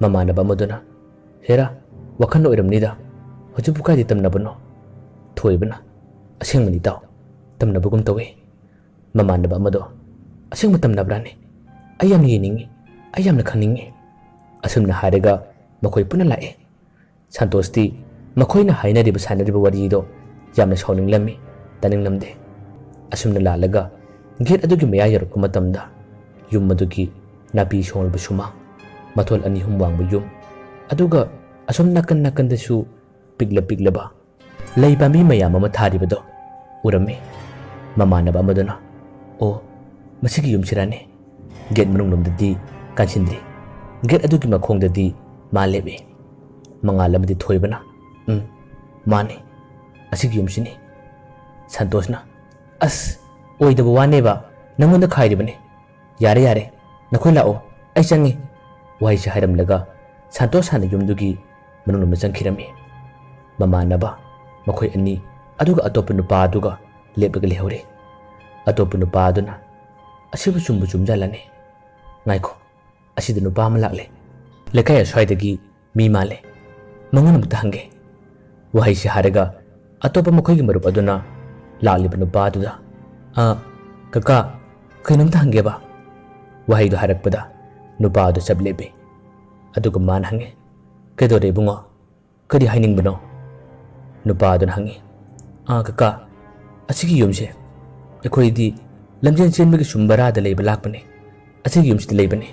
ꯃꯃꯥꯟꯅꯕ ꯑꯃꯗꯨꯅ, "ꯍꯦꯔꯥ, ꯋꯥꯈꯜ ꯑꯣꯏꯔꯝꯅꯤꯗ, ꯍꯧꯖꯤꯛꯄꯨ ꯀꯥꯏꯗ ꯇꯝꯅꯕꯅꯣ?" ꯊꯣꯏꯕꯅ, "ꯑꯁꯦꯡꯕꯅꯤ ꯏꯇꯥꯎ, ꯇꯝꯅꯕꯒꯨꯝ ꯇꯧꯏ꯫" ꯃꯃꯥꯟꯅꯕ ꯑꯃꯗꯣ, "ꯑꯁꯦꯡꯕ ꯇꯝꯅꯕ꯭ꯔꯥꯅꯦ? ꯑꯩ ꯌꯥꯝꯅ ꯌꯦꯡꯅꯤꯡꯉꯤ, ꯑꯩ ꯌꯥꯝꯅ ꯈꯪꯅꯤꯡꯉꯤ꯫" ꯑꯁꯨꯝꯅ ꯍꯥꯏꯔꯒ ꯃꯈꯣꯏ ꯄꯨꯟꯅ ꯂꯥꯛꯑꯦ꯫ ꯁꯟꯇꯣꯁꯇꯤ ꯃꯈꯣꯏꯅ ꯍꯥꯏꯅꯔꯤꯕ ꯁꯥꯟꯅꯔꯤꯕ ꯋꯥꯔꯤꯗꯣ ꯌꯥꯝꯅ ꯁꯥꯎꯅꯤꯡꯂꯝꯃꯤ, ꯇꯥꯅꯤꯡꯂꯝꯗꯦ꯫ ꯑꯁꯨꯝꯅ ꯂꯥꯜꯂꯒ ꯒꯦꯠ ꯑꯗꯨꯒꯤ ꯃꯌꯥ ꯌꯧꯔꯛꯄ ꯃꯇꯝꯗ ꯌꯨꯝ ꯑꯗꯨꯒꯤ ꯅꯥꯄꯤ ꯁꯣꯡꯂꯕ ꯁꯨꯃꯥꯡ, ꯃꯊꯣꯜ ꯑꯅꯤ ꯑꯍꯨꯝ ꯋꯥꯡꯕ ꯌꯨꯝ, ꯑꯗꯨꯒ ꯑꯁꯣꯝ ꯅꯥꯀꯟ ꯅꯥꯀꯟꯗꯁꯨ ꯄꯤꯛꯂ ꯄꯤꯛꯂꯕ ꯂꯩ ꯄꯥꯝꯕꯤ ꯃꯌꯥꯝ ꯑꯃ ꯊꯥꯔꯤꯕꯗꯣ ꯎꯔꯝꯃꯤ꯫ ꯃꯃꯥꯟꯅꯕ ꯑꯃꯗꯨꯅ, "ꯑꯣ, ꯃꯁꯤꯒꯤ ꯌꯨꯝꯁꯤꯔꯥꯅꯦ?" ꯒꯦꯠ ꯃꯅꯨꯡꯂꯣꯝꯗꯗꯤ ꯀꯥꯟꯁꯤꯟꯗ꯭ꯔꯤ꯫ ꯒꯦꯠ ꯑꯗꯨꯒꯤ ꯃꯈꯣꯡꯗꯗꯤ ꯃꯥ ꯂꯦꯞꯏ꯫ ꯃꯉꯥꯜ ꯑꯃꯗꯤ ꯊꯣꯏꯕꯅ, "ꯎꯝ, ꯃꯥꯅꯤ, ꯑꯁꯤꯒꯤ ꯌꯨꯝꯁꯤꯅꯤ꯫" ꯁꯟꯇꯣꯁꯅ, "ꯑꯁ, ꯑꯣꯏꯗꯕ ꯋꯥꯅꯦꯕ, ꯅꯪꯉꯣꯟꯗ ꯈꯥꯏꯔꯤꯕꯅꯤ꯫ ꯌꯥꯔꯦ, ꯌꯥꯔꯦ, ꯅꯈꯣꯏ ꯂꯥꯛꯑꯣ, ꯑꯩ ꯆꯪꯉꯤ꯫" ꯋꯥꯍꯩꯁꯤ ꯍꯥꯏꯔꯝꯂꯒ ꯁꯟꯇꯣꯁ ꯍꯥꯟꯅ ꯌꯨꯝꯗꯨꯒꯤ ꯃꯅꯨꯡꯂꯣꯝꯗ ꯆꯪꯈꯤꯔꯝꯃꯤ꯫ ꯃꯃꯥꯟꯅꯕ, ꯃꯈꯣꯏ ꯑꯅꯤ, ꯑꯗꯨꯒ ꯑꯇꯣꯞꯄ ꯅꯨꯄꯥ ꯑꯗꯨꯒ ꯂꯦꯞꯂꯒ ꯂꯩꯍꯧꯔꯤ꯫ ꯑꯇꯣꯞꯄ ꯅꯨꯄꯥ ꯑꯗꯨꯅ, "ꯑꯁꯤꯕꯨ ꯆꯨꯝꯕꯨ ꯆꯨꯝꯖꯥꯠꯂꯅꯦ? ꯉꯥꯏꯈꯣ, ꯑꯁꯤꯗ ꯅꯨꯄꯥ ꯑꯃ ꯂꯥꯛꯂꯦ꯫ ꯂꯩꯀꯥꯏ ꯑꯁ꯭ꯋꯥꯏꯗꯒꯤ ꯃꯤ ꯃꯥꯜꯂꯦ꯫ ꯃꯉꯣꯟꯗ ꯑꯃꯨꯛꯇ ꯍꯪꯒꯦ꯫" ꯋꯥꯍꯩꯁꯤ ꯍꯥꯏꯔꯒ ꯑꯇꯣꯞꯄ ꯃꯈꯣꯏꯒꯤ ꯃꯔꯨꯞ ꯑꯗꯨꯅ ꯂꯥꯛꯂꯤꯕ ꯅꯨꯄꯥ ꯑꯗꯨꯗ, "ꯑ, ꯀꯀꯥ, ꯀꯩꯅꯣꯝꯇ ꯍꯪꯒꯦꯕ?" ꯋꯥꯍꯩꯗꯨ ꯍꯥꯏꯔꯛꯄꯗ ꯅꯨꯄꯥ ꯑꯗꯨ ꯆꯞ ꯂꯦꯞꯄꯤ꯫ ꯑꯗꯨꯒ ꯃꯥꯅ ꯍꯪꯉꯤ, "ꯀꯩꯗꯧꯔꯦ ꯏꯕꯨꯡꯉꯣ? ꯀꯔꯤ ꯍꯥꯏꯅꯤꯡꯕꯅꯣ?" ꯅꯨꯄꯥ ꯑꯗꯨꯅ ꯍꯪꯉꯤ, "ꯑꯥ, ꯀꯀꯥ, ꯑꯁꯤꯒꯤ ꯌꯨꯝꯁꯦ ꯑꯩꯈꯣꯏꯗꯤ ꯂꯝꯖꯦꯟ ꯆꯦꯟꯕꯒꯤ ꯁꯨꯝ ꯚꯔꯥꯗ ꯂꯩꯕ ꯂꯥꯛꯄꯅꯤ꯫ ꯑꯁꯤꯒꯤ ꯌꯨꯝꯁꯤꯗ ꯂꯩꯕꯅꯤ꯫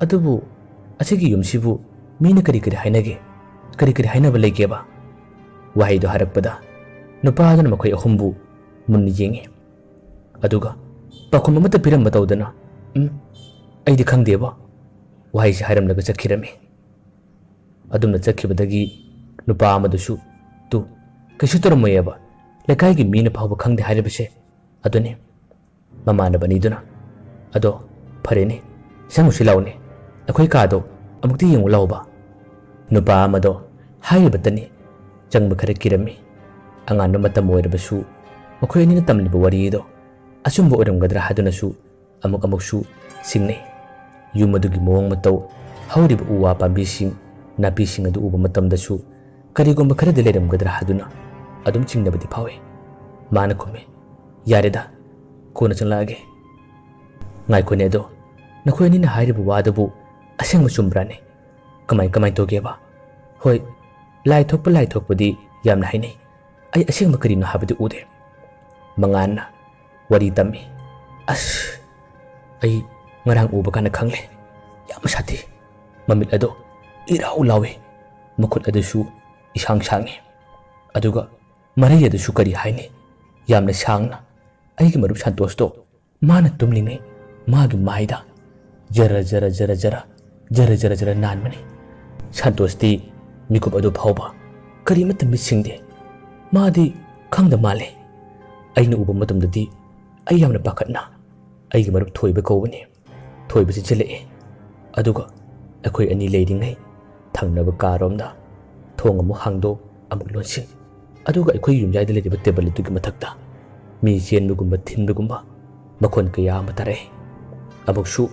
ꯑꯗꯨꯕꯨ ꯑꯁꯤꯒꯤ ꯌꯨꯝꯁꯤꯕꯨ ꯃꯤꯅ ꯀꯔꯤ ꯀꯔꯤ ꯍꯥꯏꯅꯒꯦ? ꯀꯔꯤ ꯀꯔꯤ ꯍꯥꯏꯅꯕ ꯂꯩꯒꯦꯕ?" ꯋꯥꯍꯩꯗꯨ ꯍꯥꯏꯔꯛꯄꯗ ꯅꯨꯄꯥ ꯑꯗꯨꯅ ꯃꯈꯣꯏ ꯑꯍꯨꯝꯕꯨ ꯃꯨꯟꯅ ꯌꯦꯡꯉꯤ꯫ ꯑꯗꯨꯒ ꯄꯥꯎꯈꯨꯝ ꯑꯃꯠꯇ ꯄꯤꯔꯝꯕ ꯇꯧꯗꯅ, "ꯎꯝ, ꯑꯩꯗꯤ ꯈꯪꯗꯦꯕꯣ꯫" ꯋꯥꯍꯩꯁꯤ ꯍꯥꯏꯔꯝꯂꯒ ꯆꯠꯈꯤꯔꯝꯃꯤ꯫ ꯑꯗꯨꯝꯅ ꯆꯠꯈꯤꯕꯗꯒꯤ ꯅꯨꯄꯥ ꯑꯃꯗꯨꯁꯨ, "ꯇꯨ, ꯀꯩꯁꯨ ꯇꯧꯔꯝꯃꯣꯏꯑꯕ, ꯂꯩꯀꯥꯏꯒꯤ ꯃꯤꯅ ꯐꯥꯎꯕ ꯈꯪꯗꯦ ꯍꯥꯏꯔꯤꯕꯁꯦ ꯑꯗꯨꯅꯤ꯫" ꯃꯃꯥꯟꯅꯕ ꯑꯅꯤꯗꯨꯅ, "ꯑꯗꯣ ꯐꯔꯦꯅꯦ, ꯆꯪꯉꯨꯁꯤ ꯂꯥꯎꯅꯦ, ꯑꯩꯈꯣꯏ ꯀꯥꯗꯣ ꯑꯃꯨꯛꯇ ꯌꯦꯡꯉꯨ ꯂꯥꯎꯕ꯫" ꯅꯨꯄꯥ ꯑꯃꯗꯣ ꯍꯥꯏꯔꯤꯕꯇꯅꯤ ꯆꯪꯕ ꯈꯔ ꯀꯤꯔꯝꯃꯤ꯫ ꯑꯉꯥꯟꯕ ꯃꯇꯝ ꯑꯣꯏꯔꯕꯁꯨ ꯃꯈꯣꯏ ꯑꯅꯤꯅ ꯇꯝꯂꯤꯕ ꯋꯥꯔꯤꯗꯣ ꯑꯆꯨꯝꯕ ꯑꯣꯏꯔꯝꯒꯗ꯭ꯔꯥ ꯍꯥꯏꯗꯨꯅꯁꯨ ꯑꯃꯨꯛ ꯑꯃꯨꯛꯁꯨ ꯆꯤꯡꯅꯩ꯫ ꯌꯨꯝ ꯑꯗꯨꯒꯤ ꯃꯑꯣꯡ ꯃꯇꯧ, ꯍꯧꯔꯤꯕ ꯎ ꯋꯥ ꯄꯥꯝꯕꯤꯁꯤꯡ, ꯅꯥꯄꯤꯁꯤꯡ ꯑꯗꯨ ꯎꯕ ꯃꯇꯝꯗꯁꯨ ꯀꯔꯤꯒꯨꯝꯕ ꯈꯔꯗꯤ ꯂꯩꯔꯝꯒꯗ꯭ꯔꯥ ꯍꯥꯏꯗꯨꯅ ꯑꯗꯨꯝ ꯆꯤꯡꯅꯕꯗꯤ ꯐꯥꯎꯏ꯫ ꯃꯥꯅ ꯈꯨꯝꯃꯤ, "ꯌꯥꯔꯦꯗ, ꯀꯣꯟꯅ ꯆꯪꯂꯛꯑꯒꯦ꯫" "ꯉꯥꯏꯈꯣꯅꯦ ꯑꯗꯣ, ꯅꯈꯣꯏ ꯑꯅꯤꯅ ꯍꯥꯏꯔꯤꯕ ꯋꯥꯗꯨꯕꯨ ꯑꯁꯦꯡꯕ ꯆꯨꯝꯕ꯭ꯔꯥꯅꯦ? ꯀꯃꯥꯏ, ꯀꯃꯥꯏ ꯇꯧꯒꯦꯕ?" "ꯍꯣꯏ, ꯂꯥꯏ ꯊꯣꯛꯄ, ꯂꯥꯏ ꯊꯣꯛꯄꯗꯤ ꯌꯥꯝꯅ ꯍꯥꯏꯅꯩ꯫ ꯑꯩ ꯑꯁꯦꯡꯕ ꯀꯔꯤꯅꯣ ꯍꯥꯏꯕꯗꯤ ꯎꯗꯦ꯫" ꯃꯉꯥꯟꯅ ꯋꯥꯔꯤ ꯇꯝꯃꯤ꯫ "ꯑꯁ, ꯑꯩ ꯉꯔꯥꯡ ꯎꯕ ꯀꯥꯟꯗ ꯈꯪꯂꯦ꯫ ꯌꯥꯝ ꯁꯥꯊꯤ꯫ ꯃꯃꯤꯠ ꯑꯗꯣ ꯏꯔꯥꯎ ꯂꯥꯎꯏ꯫ ꯃꯈꯨꯠ ꯑꯗꯨꯁꯨ ꯏꯁꯥꯡ ꯁꯥꯡꯉꯤ꯫ ꯑꯗꯨꯒ ꯃꯔꯩ ꯑꯗꯨꯁꯨ ꯀꯔꯤ ꯍꯥꯏꯅꯤ? ꯌꯥꯝꯅ ꯁꯥꯡꯅ꯫ ꯑꯩꯒꯤ ꯃꯔꯨꯞ ꯁꯟꯇꯣꯁꯇꯣ ꯃꯥꯅ ꯇꯨꯝꯂꯤꯉꯩ ꯃꯥꯒꯤ ꯃꯥꯏꯗ ꯖꯔ ꯖꯔ ꯖꯔ ꯖꯔ, ꯖꯔ ꯖꯔ ꯖꯔ ꯅꯥꯟꯕꯅꯤ꯫ ꯁꯟꯇꯣꯁꯇꯤ ꯃꯤꯀꯨꯞ ꯑꯗꯨ ꯐꯥꯎꯕ ꯀꯔꯤꯃꯠꯇ ꯃꯤꯠ ꯁꯤꯡꯗꯦ꯫ ꯃꯥꯗꯤ ꯈꯪꯗ ꯃꯥꯜꯂꯦ꯫ ꯑꯩꯅ ꯎꯕ ꯃꯇꯝꯗꯗꯤ ꯑꯩ ꯌꯥꯝꯅ ꯄꯥꯈꯠꯅ ꯑꯩꯒꯤ ꯃꯔꯨꯞ ꯊꯣꯏꯕ ꯀꯧꯕꯅꯤ꯫ ꯊꯣꯏꯕ ꯆꯦꯟꯁꯤꯜꯂꯛꯑꯦ꯫ ꯑꯗꯨꯒ ꯑꯩꯈꯣꯏ ꯑꯅꯤ ꯂꯩꯔꯤꯉꯩ ꯊꯪꯅꯕ ꯀꯥꯔꯣꯝꯗ ꯊꯣꯡ ꯑꯃꯨꯛ ꯍꯥꯡꯗꯣꯛ, ꯑꯃꯨꯛ ꯂꯣꯟꯁꯤꯟ꯫ ꯑꯗꯨꯒ ꯑꯩꯈꯣꯏꯒꯤ ꯌꯨꯝꯌꯥꯏꯗ ꯂꯩꯔꯤꯕ ꯇꯦꯕꯜ ꯑꯗꯨꯒꯤ ꯃꯊꯛꯇ ꯃꯤ ꯆꯦꯟꯕꯒꯨꯝꯕ, ꯊꯤꯟꯕꯒꯨꯝꯕ ꯃꯈꯣꯟ ꯀꯌꯥ ꯑꯃ ꯇꯥꯔꯛꯏ꯫ ꯑꯃꯨꯛꯁꯨ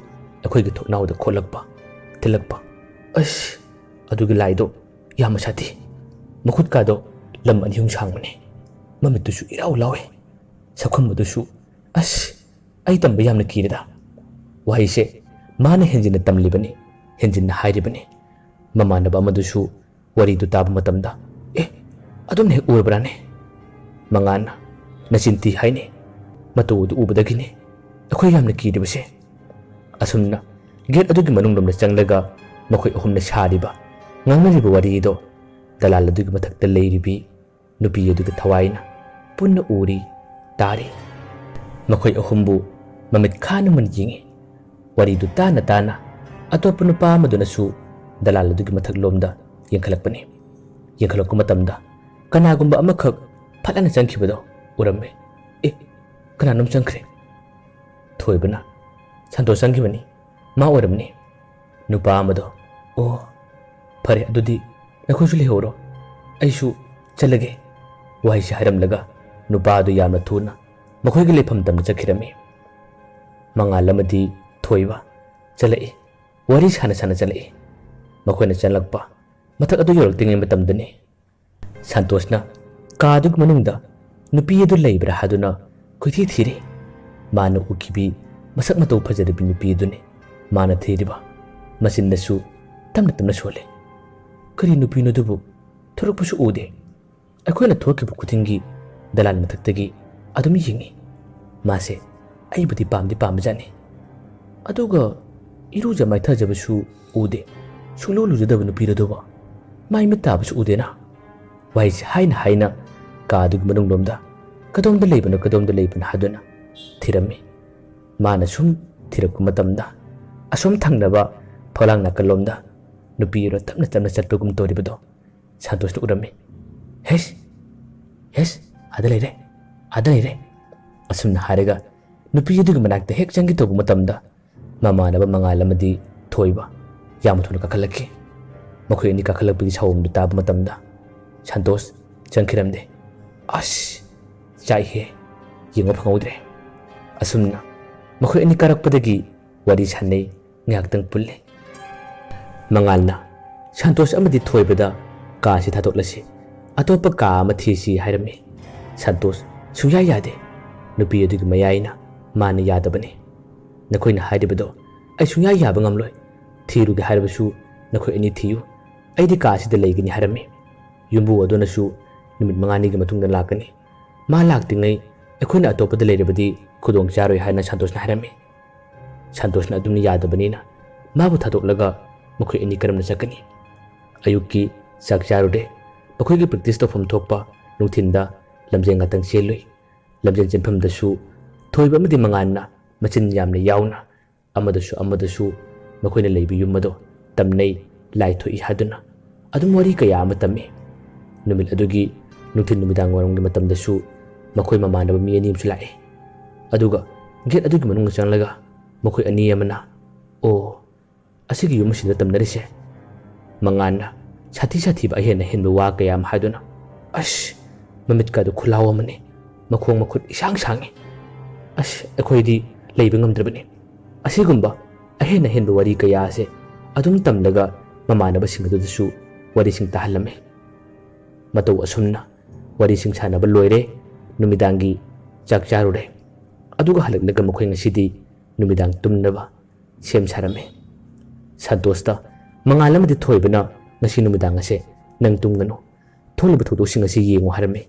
ꯑꯩꯈꯣꯏꯒꯤ ꯊꯣꯡꯅꯥꯎꯗ ꯈꯣꯠꯂꯛꯄ, ꯊꯤꯜꯂꯛꯄ꯫ ꯑꯁ! ꯑꯗꯨꯒꯤ ꯂꯥꯏꯗꯣ ꯌꯥꯝꯅ ꯁꯥꯊꯤ꯫ ꯃꯈꯨꯠꯀꯥꯗꯣ ꯂꯝ ꯑꯅꯤ ꯑꯍꯨꯝ ꯁꯥꯡꯕꯅꯤ꯫ ꯃꯃꯤꯠꯇꯨꯁꯨ ꯏꯔꯥꯎ ꯂꯥꯎꯏ꯫ ꯁꯛꯈꯨꯝꯕꯗꯨꯁꯨ, ꯑꯁ! ꯑꯩ ꯇꯝꯕ ꯌꯥꯝꯅ ꯀꯤꯔꯦꯗ꯫ ꯋꯥꯍꯩꯁꯦ ꯃꯥꯅ ꯍꯦꯟꯖꯤꯟꯅ ꯇꯝꯂꯤꯕꯅꯤ, ꯍꯦꯟꯖꯤꯟꯅ ꯍꯥꯏꯔꯤꯕꯅꯤ꯫ ꯃꯃꯥꯟꯅꯕ ꯑꯃꯗꯨꯁꯨ ꯋꯥꯔꯤꯗꯨ ꯇꯥꯕ ꯃꯇꯝꯗ, "ꯑꯦ, ꯑꯗꯨꯝꯅ ꯍꯦꯛ ꯑꯣꯏꯕ꯭ꯔꯥꯅꯦ?" ꯃꯉꯥꯟꯅ, "ꯅꯆꯤꯟ ꯊꯤ ꯍꯥꯏꯅꯦ꯫ ꯃꯇꯧ ꯑꯗꯨ ꯎꯕꯗꯒꯤꯅꯦ ꯑꯩꯈꯣꯏ ꯌꯥꯝꯅ ꯀꯤꯔꯤꯕꯁꯦ꯫" ꯑꯁꯨꯝꯅ ꯒꯦꯠ ꯑꯗꯨꯒꯤ ꯃꯅꯨꯡꯂꯣꯝꯗ ꯆꯪꯂꯒ ꯃꯈꯣꯏ ꯑꯍꯨꯝꯅ ꯁꯥꯔꯤꯕ, ꯉꯥꯡꯅꯔꯤꯕ ꯋꯥꯔꯤꯗꯣ ꯗꯂꯥꯜ ꯑꯗꯨꯒꯤ ꯃꯊꯛꯇ ꯂꯩꯔꯤꯕꯤ ꯅꯨꯄꯤ ꯑꯗꯨꯒ ꯊꯋꯥꯏꯅ ꯄꯨꯟꯅ ꯎꯔꯤ, ꯇꯥꯔꯤ꯫ ꯃꯈꯣꯏ ꯑꯍꯨꯝꯕꯨ ꯃꯃꯤꯠ ꯈꯥꯅ ꯃꯨꯟ ꯌꯦꯡꯏ꯫ ꯋꯥꯔꯤꯗꯨ ꯇꯥꯅ ꯇꯥꯅ ꯑꯇꯣꯞꯄ ꯅꯨꯄꯥ ꯑꯃꯗꯨꯅꯁꯨ ꯗꯂꯥꯜ ꯑꯗꯨꯒꯤ ꯃꯊꯛꯂꯣꯝꯗ ꯌꯦꯡꯈꯠꯂꯛꯄꯅꯤ꯫ ꯌꯦꯡꯈꯠꯂꯛꯄ ꯃꯇꯝꯗ ꯀꯅꯥꯒꯨꯝꯕ ꯑꯃꯈꯛ ꯐꯠ ꯍꯥꯏꯅ ꯆꯪꯈꯤꯕꯗꯣ ꯎꯔꯝꯃꯤ꯫ "ꯑꯦ, ꯀꯅꯥꯅꯣꯝ ꯆꯪꯈ꯭ꯔꯦ꯫" ꯊꯣꯏꯕꯅ, "ꯁꯟꯇꯣꯁ ꯆꯪꯈꯤꯕꯅꯤ, ꯃꯥ ꯑꯣꯏꯔꯝꯅꯤ꯫" ꯅꯨꯄꯥ ꯑꯃꯗꯣ, "ꯑꯣ, ꯐꯔꯦ, ꯑꯗꯨꯗꯤ ꯅꯈꯣꯏꯁꯨ ꯂꯩꯍꯧꯔꯣ, ꯑꯩꯁꯨ ꯆꯠꯂꯒꯦ꯫" ꯋꯥꯍꯩꯁꯤ ꯍꯥꯏꯔꯝꯂꯒ ꯅꯨꯄꯥ ꯑꯗꯨ ꯌꯥꯝꯅ ꯊꯨꯅ ꯃꯈꯣꯏꯒꯤ ꯂꯩꯐꯝ ꯇꯝꯅ ꯆꯠꯈꯤꯔꯝꯃꯤ꯫ ꯃꯉꯥꯜ ꯑꯃꯗꯤ ꯊꯣꯏꯕ ꯆꯠꯂꯛꯏ꯫ ꯋꯥꯔꯤ ꯁꯥꯟꯅ ꯁꯥꯟꯅ ꯆꯠꯂꯛꯏ꯫ ꯃꯈꯣꯏꯅ ꯆꯪꯂꯛꯄ ꯃꯊꯛ ꯑꯗꯨ ꯌꯧꯔꯛꯇ꯭ꯔꯤꯉꯩ ꯃꯇꯝꯗꯅꯤ ꯁꯟꯇꯣꯁꯅ ꯀꯥ ꯑꯗꯨꯒꯤ ꯃꯅꯨꯡꯗ ꯅꯨꯄꯤ ꯑꯗꯨ ꯂꯩꯕ꯭ꯔꯥ ꯍꯥꯏꯗꯨꯅ ꯀꯣꯏꯊꯤ ꯊꯤꯔꯤ꯫ ꯃꯥꯅ ꯎꯈꯤꯕꯤ ꯃꯁꯛ ꯃꯇꯧ ꯐꯖꯔꯕꯤ ꯅꯨꯄꯤ ꯑꯗꯨꯅꯤ ꯃꯥꯅ ꯊꯤꯔꯤꯕ꯫ ꯃꯆꯤꯟꯗꯁꯨ ꯇꯞꯅ ꯇꯞꯅ ꯁꯣꯜꯂꯤ꯫ ꯀꯔꯤ ꯅꯨꯄꯤꯅꯣ ꯑꯗꯨꯕꯨ? ꯊꯣꯔꯛꯄꯁꯨ ꯎꯗꯦ꯫ ꯑꯩꯈꯣꯏꯅ ꯊꯣꯛꯈꯤꯕ ꯈꯨꯗꯤꯡꯒꯤ ꯗꯂꯥꯟ ꯃꯊꯛꯇꯒꯤ ꯑꯗꯨꯝ ꯌꯦꯡꯉꯤ꯫ ꯃꯥꯁꯦ ꯑꯩꯕꯨꯗꯤ ꯄꯥꯝꯗꯤ ꯄꯥꯝꯕꯖꯥꯠꯅꯤ꯫ ꯑꯗꯨꯒ ꯏꯔꯨꯖ ꯃꯥꯏꯊꯖꯕꯁꯨ ꯎꯗꯦ꯫ ꯁꯨꯡꯂꯨ ꯂꯨꯖꯗꯕ ꯅꯨꯄꯤꯔ ꯑꯗꯨꯕꯣ? ꯃꯥꯏ ꯃꯤꯠ ꯇꯥꯕꯁꯨ ꯎꯗꯦꯅ꯫ ꯋꯥꯍꯩꯁꯦ ꯍꯥꯏꯅ ꯍꯥꯏꯅ ꯀꯥ ꯑꯗꯨꯒꯤ ꯃꯅꯨꯡꯂꯣꯝꯗ ꯀꯗꯣꯝꯗ ꯂꯩꯕꯅꯣ, ꯀꯗꯣꯝꯗ ꯂꯩꯕꯅꯣ ꯍꯥꯏꯗꯨꯅ ꯊꯤꯔꯝꯃꯤ꯫ ꯃꯥꯅ ꯁꯨꯝ ꯊꯤꯔꯛꯄ ꯃꯇꯝꯗ ꯑꯁꯣꯝ ꯊꯪꯅꯕ ꯐꯛꯂꯥꯡ ꯅꯥꯀꯜꯂꯣꯝꯗ ꯅꯨꯄꯤ ꯑꯗꯨ ꯇꯞꯅ ꯇꯞꯅ ꯆꯠꯄꯒꯨꯝ ꯇꯧꯔꯤꯕꯗꯣ ꯁꯟꯇꯣꯁꯅ ꯎꯔꯝꯃꯤ꯫ "ꯍꯦꯁ! ꯍꯦꯁ! ꯑꯥꯗ ꯂꯩꯔꯦ! ꯑꯥꯗ ꯂꯩꯔꯦ!" ꯑꯁꯨꯝꯅ ꯍꯥꯏꯔꯒ ꯅꯨꯄꯤ ꯑꯗꯨꯒꯤ ꯃꯅꯥꯛꯇ ꯍꯦꯛ ꯆꯪꯒꯦ ꯇꯧꯕ ꯃꯇꯝꯗ ꯃꯃꯥꯟꯅꯕ ꯃꯉꯥꯜ ꯑꯃꯗꯤ ꯊꯣꯏꯕ ꯌꯥꯝ ꯊꯨꯅ ꯀꯥꯈꯠꯂꯛꯈꯤ꯫ ꯃꯈꯣꯏ ꯑꯅꯤ ꯀꯥꯈꯠꯂꯛꯄꯒꯤ ꯁꯥꯎꯝꯗꯨ ꯇꯥꯕ ꯃꯇꯝꯗ ꯁꯟꯇꯣꯁ ꯆꯪꯈꯤꯔꯝꯗꯦ꯫ "ꯑꯁ! ꯆꯥꯛꯏꯍꯦ! ꯌꯦꯡꯕ ꯐꯪꯍꯧꯗ꯭ꯔꯦ꯫" ꯑꯁꯨꯝꯅ ꯃꯈꯣꯏ ꯑꯅꯤ ꯀꯥꯔꯛꯄꯗꯒꯤ ꯋꯥꯔꯤ ꯁꯥꯟꯅꯩ, ꯉꯥꯏꯍꯥꯛꯇꯪ ꯄꯨꯜꯂꯤ꯫ ꯃꯉꯥꯜꯅ ꯁꯟꯇꯣꯁ ꯑꯃꯗꯤ ꯊꯣꯏꯕꯗ "ꯀꯥꯁꯤ ꯊꯥꯗꯣꯛꯂꯁꯤ, ꯑꯇꯣꯞꯄ ꯀꯥ ꯑꯃ ꯊꯤꯁꯤ" ꯍꯥꯏꯔꯝꯃꯤ꯫ ꯁꯟꯇꯣꯁ ꯁꯨꯡꯌꯥ ꯌꯥꯗꯦ꯫ ꯅꯨꯄꯤ ꯑꯗꯨꯒꯤ ꯃꯌꯥꯏꯅ ꯃꯥꯅ ꯌꯥꯗꯕꯅꯤ꯫ "ꯅꯈꯣꯏꯅ ꯍꯥꯏꯔꯤꯕꯗꯣ ꯑꯩ ꯁꯨꯡꯌꯥ ꯌꯥꯕ ꯉꯝꯂꯣꯏ꯫ ꯊꯤꯔꯨꯒꯦ ꯍꯥꯏꯔꯕꯁꯨ ꯅꯈꯣꯏ ꯑꯅꯤ ꯊꯤꯌꯨ꯫ ꯑꯩꯗꯤ ꯀꯥꯁꯤꯗ ꯂꯩꯒꯅꯤ" ꯍꯥꯏꯔꯝꯃꯤ꯫ "ꯌꯨꯝꯕꯨ ꯑꯗꯨꯅꯁꯨ ꯅꯨꯃꯤꯠ ꯃꯉꯥꯅꯤꯒꯤ ꯃꯇꯨꯡꯗ ꯂꯥꯛꯀꯅꯤ꯫ ꯃꯥ ꯂꯥꯛꯇ꯭ꯔꯤꯉꯩ ꯑꯩꯈꯣꯏꯅ ꯑꯇꯣꯞꯄꯗ ꯂꯩꯔꯕꯗꯤ ꯈꯨꯗꯣꯡ ꯆꯥꯔꯣꯏ" ꯍꯥꯏꯅ ꯁꯟꯇꯣꯁꯅ ꯍꯥꯏꯔꯝꯃꯤ꯫ ꯁꯟꯇꯣꯁꯅ ꯑꯗꯨꯝꯅ ꯌꯥꯗꯕꯅꯤꯅ ꯃꯥꯕꯨ ꯊꯥꯗꯣꯛꯂꯒ ꯃꯈꯣꯏ ꯑꯅꯤ ꯀꯔꯝꯅ ꯆꯠꯀꯅꯤ? ꯑꯌꯨꯛꯀꯤ ꯆꯥꯛ ꯆꯥꯔꯨꯔꯦ꯫ ꯃꯈꯣꯏꯒꯤ practice ꯇꯧꯐꯝ ꯊꯣꯛꯄ ꯅꯨꯡꯊꯤꯟꯗ ꯂꯝꯖꯦꯜ ꯉꯥꯛꯇꯪ ꯆꯦꯜꯂꯨꯏ꯫ ꯂꯝꯖꯦꯜ ꯆꯦꯟꯐꯝꯗꯁꯨ ꯊꯣꯏꯕ ꯑꯃꯗꯤ ꯃꯉꯥꯜꯅ ꯃꯆꯤꯟ ꯌꯥꯝꯅ ꯌꯥꯎꯅ ꯑꯃꯗꯁꯨ ꯑꯃꯗꯁꯨ ꯃꯈꯣꯏꯅ ꯂꯩꯕ ꯌꯨꯝ ꯑꯗꯣ ꯇꯝꯅꯩ, ꯂꯥꯏ ꯊꯣꯛꯏ ꯍꯥꯏꯗꯨꯅ ꯑꯗꯨꯝ ꯋꯥꯔꯤ ꯀꯌꯥ ꯑꯃ ꯇꯝꯃꯤ꯫ ꯅꯨꯃꯤꯠ ꯑꯗꯨꯒꯤ ꯅꯨꯡꯊꯤꯜ ꯅꯨꯃꯤꯗꯥꯡ ꯋꯥꯏꯔꯝꯒꯤ ꯃꯇꯝꯗꯁꯨ ꯃꯈꯣꯏ ꯃꯃꯥꯟꯅꯕ ꯃꯤ ꯑꯅꯤ ꯑꯃꯁꯨ ꯂꯥꯛꯏ꯫ ꯑꯗꯨꯒ gate ꯑꯗꯨꯒꯤ ꯃꯅꯨꯡꯗ ꯆꯪꯂꯒ ꯃꯈꯣꯏ ꯑꯅꯤ ꯑꯃꯅ, "ꯑꯣ, ꯑꯁꯤꯒꯤ ꯌꯨꯝ ꯑꯁꯤꯗ ꯇꯝꯅꯔꯤꯁꯦ?" ꯃꯉꯥꯜꯅ ꯁꯥꯊꯤ ꯁꯥꯊꯤꯕ ꯑꯍꯦꯟ ꯑꯍꯦꯟꯕ ꯋꯥ ꯀꯌꯥ ꯑꯃ ꯍꯥꯏꯗꯨꯅ, "ꯑꯁ, ꯃꯃꯤꯠꯀꯗꯨ ꯈꯨꯂꯥꯎ ꯑꯃꯅꯤ, ꯃꯈꯣꯡ ꯃꯈꯨꯠ ꯏꯁꯥꯡ ꯁꯥꯡꯉꯤ꯫ ꯑꯁ, ꯑꯩꯈꯣꯏꯗꯤ ꯂꯩꯕ ꯉꯝꯗ꯭ꯔꯕꯅꯤ꯫ ꯑꯁꯤꯒꯨꯝꯕ ꯑꯍꯦꯟ ꯑꯍꯦꯟꯕ ꯋꯥꯔꯤ ꯀꯌꯥ ꯑꯁꯦ ꯑꯗꯨꯝ ꯇꯝꯂꯒ ꯃꯃꯥꯟꯅꯕꯁꯤꯡ ꯑꯗꯨꯗꯁꯨ ꯋꯥꯔꯤꯁꯤꯡ ꯇꯥꯍꯜꯂꯝꯃꯤ꯫ ꯃꯇꯧ ꯑꯁꯨꯝꯅ ꯋꯥꯔꯤꯁꯤꯡ ꯁꯥꯟꯅꯕ ꯂꯣꯏꯔꯦ, ꯅꯨꯃꯤꯗꯥꯡꯒꯤ ꯆꯥꯛ ꯆꯥꯔꯨꯔꯦ꯫ ꯑꯗꯨꯒ ꯍꯜꯂꯛꯂꯒ ꯃꯈꯣꯏ ꯉꯁꯤꯗꯤ ꯅꯨꯃꯤꯗꯥꯡ ꯇꯨꯝꯅꯕ ꯁꯦꯝ ꯁꯥꯔꯝꯃꯤ꯫ ꯁꯟꯇꯣꯁꯇ ꯃꯉꯥꯜ ꯑꯃꯗꯤ ꯊꯣꯏꯕꯅ ꯉꯁꯤ ꯅꯨꯃꯤꯗꯥꯡ ꯑꯁꯦ ꯅꯪ ꯇꯨꯝꯒꯅꯨ, ꯊꯣꯛꯂꯤꯕ ꯊꯧꯗꯣꯛꯁꯤꯡ ꯑꯁꯤ ꯌꯦꯡꯉꯨ ꯍꯥꯏꯔꯝꯃꯤ꯫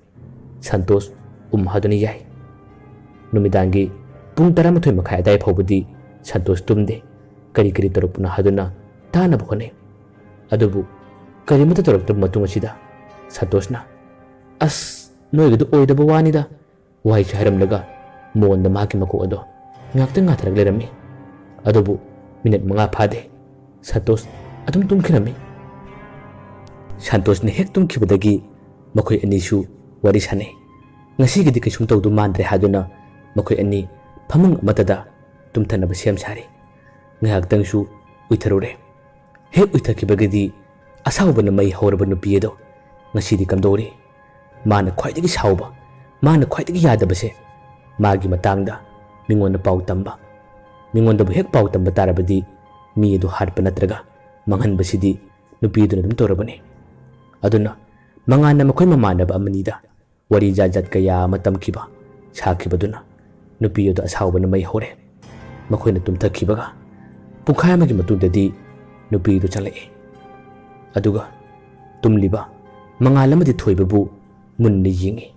ꯁꯟꯇꯣꯁ ꯎꯝ ꯍꯥꯏꯗꯨꯅ ꯌꯥꯏ꯫ ꯅꯨꯃꯤꯗꯥꯡꯒꯤ ꯄꯨꯡ ꯇꯔꯥꯃꯥꯊꯣꯏ ꯃꯈꯥꯏ ꯑꯗꯥꯏ ꯐꯥꯎꯕꯗꯤ ꯁꯟꯇꯣꯁ ꯇꯨꯝꯗꯦ꯫ ꯀꯔꯤ ꯀꯔꯤ ꯇꯧꯔꯛꯄꯅꯣ ꯍꯥꯏꯗꯨꯅ ꯇꯥꯅꯕ ꯍꯣꯠꯅꯩ꯫ ꯑꯗꯨꯕꯨ ꯀꯔꯤꯃꯠꯇ ꯇꯧꯔꯛꯇ꯭ꯔꯕ ꯃꯇꯨꯡ ꯑꯁꯤꯗ ꯁꯟꯇꯣꯁꯅ, "ꯑꯁ, ꯅꯣꯏꯒꯤꯗꯨ ꯑꯣꯏꯗꯕ ꯋꯥꯅꯤꯗ," ꯋꯥꯍꯩꯁꯤ ꯍꯥꯏꯔꯝꯂꯒ ꯃꯣꯟꯗ ꯃꯍꯥꯛꯀꯤ ꯃꯀꯣꯛ ꯑꯗꯣ ꯉꯥꯏꯍꯥꯛꯇꯪ ꯉꯥꯊꯔꯒ ꯂꯩꯔꯝꯃꯤ꯫ ꯑꯗꯨꯕꯨ ꯃꯤꯅꯠ ꯃꯉꯥ ꯐꯥꯗꯦ, ꯁꯟꯇꯣꯁ ꯑꯗꯨꯝ ꯇꯨꯝꯈꯤꯔꯝꯃꯤ꯫ ꯁꯟꯇꯣꯁꯅ ꯍꯦꯛ ꯇꯨꯝꯈꯤꯕꯗꯒꯤ ꯃꯈꯣꯏ ꯑꯅꯤꯁꯨ ꯋꯥꯔꯤ ꯁꯥꯟꯅꯩ꯫ ꯉꯁꯤꯒꯤꯗꯤ ꯀꯩꯁꯨꯝ ꯇꯧꯗꯧ ꯃꯥꯟꯗ꯭ꯔꯦ ꯍꯥꯏꯗꯨꯅ ꯃꯈꯣꯏ ꯑꯅꯤ ꯐꯃꯨꯡ ꯑꯃꯠꯇꯗ ꯇꯨꯝꯊꯅꯕ ꯁꯦꯝ ꯁꯥꯔꯤ꯫ ꯉꯥꯏꯍꯥꯛꯇꯪꯁꯨ ꯎꯏꯊꯔꯨꯔꯦ꯫ ꯍꯦꯛ ꯎꯏꯊꯈꯤꯕꯒꯗꯤ ꯑꯁꯥꯎꯕꯅ ꯃꯩ ꯍꯧꯔꯕ ꯅꯨꯄꯤ ꯑꯗꯣ ꯉꯁꯤꯗꯤ ꯀꯝꯗꯧꯔꯤ? ꯃꯥꯅ ꯈ꯭ꯋꯥꯏꯗꯒꯤ ꯁꯥꯎꯕ, ꯃꯥꯅ ꯈ꯭ꯋꯥꯏꯗꯒꯤ ꯌꯥꯗꯕꯁꯦ ꯃꯥꯒꯤ ꯃꯇꯥꯡꯗ ꯃꯤꯉꯣꯟꯗ ꯄꯥꯎ ꯇꯝꯕ꯫ ꯃꯤꯉꯣꯟꯗꯕꯨ ꯍꯦꯛ ꯄꯥꯎ ꯇꯝꯕ ꯇꯥꯔꯕꯗꯤ ꯃꯤ ꯑꯗꯨ ꯍꯥꯠꯄ ꯅꯠꯇ꯭ꯔꯒ ꯃꯥꯡꯍꯟꯕꯁꯤꯗꯤ ꯅꯨꯄꯤ ꯑꯗꯨꯅ ꯑꯗꯨꯝ ꯇꯧꯔꯕꯅꯤ꯫ ꯑꯗꯨꯅ ꯃꯉꯥꯟꯅ ꯃꯈꯣꯏ ꯃꯃꯥꯟꯅꯕ ꯑꯃꯅꯤꯗ ꯋꯥꯔꯤ ꯖꯥꯠ ꯖꯥꯠ ꯀꯌꯥ ꯑꯃ ꯇꯝꯈꯤꯕ, ꯁꯥꯈꯤꯕꯗꯨꯅ ꯅꯨꯄꯤ ꯑꯗꯨ ꯑꯁꯥꯎꯕꯅ ꯃꯩ ꯍꯧꯔꯦ꯫ ꯃꯈꯣꯏꯅ ꯇꯨꯝꯊꯈꯤꯕꯒ ꯄꯨꯡꯈꯥꯏ ꯑꯃꯒꯤ ꯃꯇꯨꯡꯗꯗꯤ ꯅꯨꯄꯤ ꯑꯗꯨ ꯆꯪꯂꯛꯏ꯫ ꯑꯗꯨꯒ ꯇꯨꯝꯂꯤꯕ ꯃꯉꯥꯜ ꯑꯃꯗꯤ ꯊꯣꯏꯕꯕꯨ ꯃꯨꯟꯅ ꯌꯦꯡꯏ꯫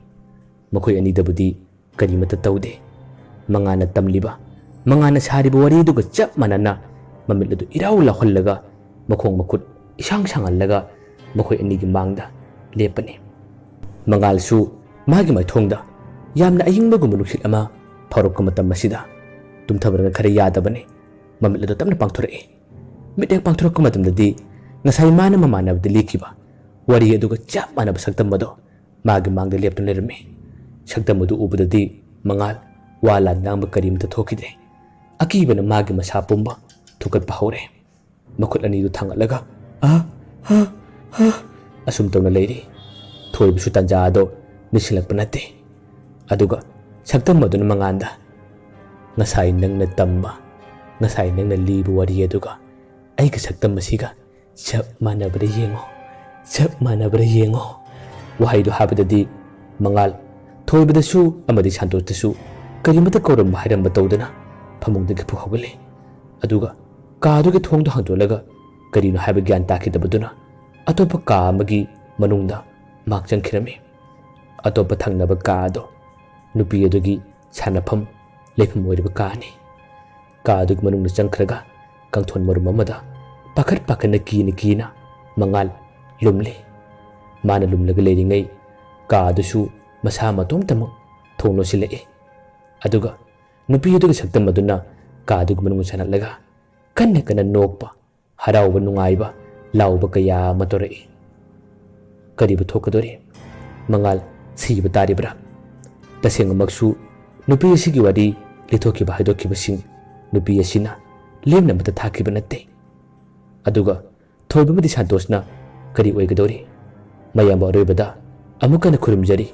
ꯃꯈꯣꯏ ꯑꯅꯤꯗꯕꯨꯗꯤ ꯀꯔꯤꯃꯠꯇ ꯇꯧꯗꯦ꯫ ꯃꯉꯥꯜꯅ ꯇꯝꯂꯤꯕ, ꯃꯉꯥꯜꯅ ꯁꯥꯔꯤꯕ ꯋꯥꯔꯤꯗꯨꯒ ꯆꯞ ꯃꯥꯟꯅꯅ ꯃꯃꯤꯠ ꯑꯗꯨ ꯏꯔꯥꯎ ꯂꯥꯎꯍꯜꯂꯒ ꯃꯈꯣꯡ ꯃꯈꯨꯠ ꯏꯁꯥꯡ ꯁꯥꯡꯍꯜꯂꯒ ꯃꯈꯣꯏ ꯑꯅꯤꯒꯤ ꯃꯥꯡꯗ ꯂꯦꯞꯄꯅꯤ꯫ ꯃꯉꯥꯜꯁꯨ ꯃꯥꯒꯤ ꯃꯥꯏꯊꯣꯡꯗ ꯌꯥꯝꯅ ꯑꯏꯪꯕꯒꯨꯝꯕ ꯅꯨꯡꯁꯤꯠ ꯑꯃ ꯐꯥꯎꯔꯛꯄ ꯃꯇꯝ ꯑꯁꯤꯗ ꯇꯨꯝꯊꯕꯅ ꯈꯔ ꯌꯥꯗꯕꯅꯤ꯫ ꯃꯃꯤꯠ ꯑꯗꯨ ꯇꯞꯅ ꯄꯥꯡꯊꯣꯔꯛꯏ꯫ ꯃꯤꯠ ꯍꯦꯛ ꯄꯥꯡꯊꯣꯔꯛꯄ ꯃꯇꯝꯗꯗꯤ ꯉꯁꯥꯏ ꯃꯥꯅ ꯃꯃꯥꯟꯅꯕꯗ ꯂꯤꯈꯤꯕ ꯋꯥꯔꯤ ꯑꯗꯨꯒ ꯆꯞ ꯃꯥꯟꯅꯕ ꯁꯛꯇꯝ ꯑꯗꯣ ꯃꯥꯒꯤ ꯃꯥꯡꯗ ꯂꯦꯞꯇꯨꯅ ꯂꯩꯔꯝꯃꯤ꯫ ꯁꯛꯇꯝ ꯑꯗꯨ ꯎꯕꯗꯗꯤ ꯃꯉꯥꯜ ꯋꯥ ꯂꯥꯟ ꯉꯥꯡꯕ ꯀꯔꯤꯃꯇ ꯊꯣꯛꯈꯤꯗ꯭ꯔꯦ꯫ ꯑꯀꯤꯕꯅ ꯃꯥꯒꯤ ꯃꯁꯥ ꯄꯨꯝꯕ ꯊꯨꯛꯀꯠꯄ ꯍꯧꯔꯦ꯫ ꯃꯈꯨꯠ ꯑꯅꯤꯗꯨ ꯊꯥꯡꯒꯠꯂꯒ "ꯑ, ꯑ, ꯑ" ꯑꯁꯨꯝ ꯇꯧꯅ ꯂꯩꯔꯤ꯫ ꯊꯣꯏꯕꯁꯨ ꯇꯥꯟꯖꯥ ꯑꯗꯣ ꯅꯤꯡꯁꯤꯡꯂꯛꯄ ꯅꯠꯇꯦ꯫ ꯑꯗꯨꯒ ꯁꯛꯇꯝ ꯑꯗꯨꯅ ꯃꯉꯥꯟꯗ, "ꯉꯁꯥꯏ ꯅꯪꯅ ꯇꯝꯕ ꯉꯁꯥꯏ ꯅꯪꯅ ꯂꯤꯕ ꯋꯥꯔꯤ ꯑꯗꯨꯒ ꯑꯩꯒꯤ ꯁꯛꯇꯝ ꯑꯁꯤꯒ ꯆꯞ ꯃꯥꯟꯅꯕ꯭ꯔꯥ ꯌꯦꯡꯉꯣ, ꯆꯞ ꯃꯥꯟꯅꯕ꯭ꯔꯥ ꯌꯦꯡꯉꯣ꯫ ꯋꯥꯍꯩꯗꯨ ꯍꯥꯏꯕꯗꯗꯤ ꯃꯉꯥꯜ ꯊꯣꯏꯕꯗꯁꯨ ꯑꯃꯗꯤ ꯁꯥꯟꯇꯣꯁꯇꯁꯨ ꯀꯔꯤꯃꯇ ꯀꯧꯔꯝꯕ ꯍꯥꯏꯔꯝꯕ ꯇꯧꯗꯅ ꯐꯃꯨꯡꯗꯒꯤ ꯐꯨꯛ ꯍꯧꯒꯠꯂꯦ꯫ ꯑꯗꯨꯒ ꯀꯥꯗꯨꯒꯤ ꯊꯣꯡꯗꯨ ꯍꯥꯡꯗꯣꯛꯂꯒ ꯀꯔꯤꯅꯣ ꯍꯥꯏꯕ ꯒ꯭ꯌꯥꯟ ꯇꯥꯈꯤꯗꯕꯗꯨꯅ ꯑꯇꯣꯞꯄ ꯀꯥ ꯑꯃꯒꯤ ꯃꯅꯨꯡꯗ ꯃꯍꯥꯛ ꯆꯪꯈꯤꯔꯝꯃꯤ꯫ ꯑꯇꯣꯞꯄ ꯊꯪꯅꯕ ꯀꯥ ꯑꯗꯣ ꯅꯨꯄꯤ ꯑꯗꯨꯒꯤ ꯁꯥꯟꯅꯐꯝ ꯂꯩꯐꯝ ꯑꯣꯏꯔꯤꯕ ꯀꯥꯅꯤ꯫ ꯀꯥ ꯑꯗꯨꯒꯤ ꯃꯅꯨꯡꯗ ꯆꯪꯈ꯭ꯔꯒ ꯀꯥꯡꯊꯣꯟ ꯃꯔꯨꯝ ꯑꯃꯗ ꯄꯥꯈꯠ ꯄꯥꯈꯠꯅ ꯀꯤꯅ ꯀꯤꯅ ꯃꯉꯥꯜ ꯂꯨꯝꯂꯤ꯫ ꯃꯥꯅ ꯂꯨꯝꯂꯒ ꯂꯩꯔꯤꯉꯩ ꯀꯥ ꯑꯗꯨꯁꯨ ꯃꯁꯥ ꯃꯇꯣꯝꯇꯃꯛ ꯊꯣꯡ ꯂꯣꯟꯁꯤꯜꯂꯛꯏ꯫ ꯑꯗꯨꯒ ꯅꯨꯄꯤ ꯑꯗꯨꯒꯤ ꯁꯛꯇꯝ ꯑꯗꯨꯅ ꯀꯥ ꯑꯗꯨꯒꯤ ꯃꯅꯨꯡꯗ ꯆꯪꯂꯛꯂꯒ ꯀꯟꯅ ꯀꯟꯅ ꯅꯣꯛꯄ, ꯍꯔꯥꯎꯕ, ꯅꯨꯡꯉꯥꯏꯕ ꯂꯥꯎꯕ ꯀꯌꯥ ꯑꯃ ꯇꯧꯔꯛꯏ꯫ ꯀꯔꯤꯕꯨ ꯊꯣꯛꯀꯗꯧꯔꯤ? ꯃꯉꯥꯜ ꯁꯤꯕ ꯇꯥꯔꯤꯕ꯭ꯔꯥ? ꯇꯁꯦꯡꯅꯃꯛꯁꯨ ꯅꯨꯄꯤ ꯑꯁꯤꯒꯤ ꯋꯥꯔꯤ ꯂꯤꯊꯣꯛꯈꯤꯕ ꯍꯥꯏꯗꯣꯛꯈꯤꯕꯁꯤꯡ ꯅꯨꯄꯤ ꯑꯁꯤꯅ ꯂꯦꯝꯅ ꯑꯃꯠꯇ ꯊꯥꯈꯤꯕ ꯅꯠꯇꯦ꯫ ꯑꯗꯨꯒ ꯊꯣꯏꯕ ꯑꯃꯗꯤ ꯁꯥꯟꯇꯣꯁꯅ ꯀꯔꯤ ꯑꯣꯏꯒꯗꯧꯔꯤ? ꯃꯌꯥꯝꯕ ꯑꯔꯣꯏꯕꯗ ꯑꯃꯨꯛ ꯍꯟꯅ ꯈꯨꯔꯨꯝꯖꯔꯤ꯫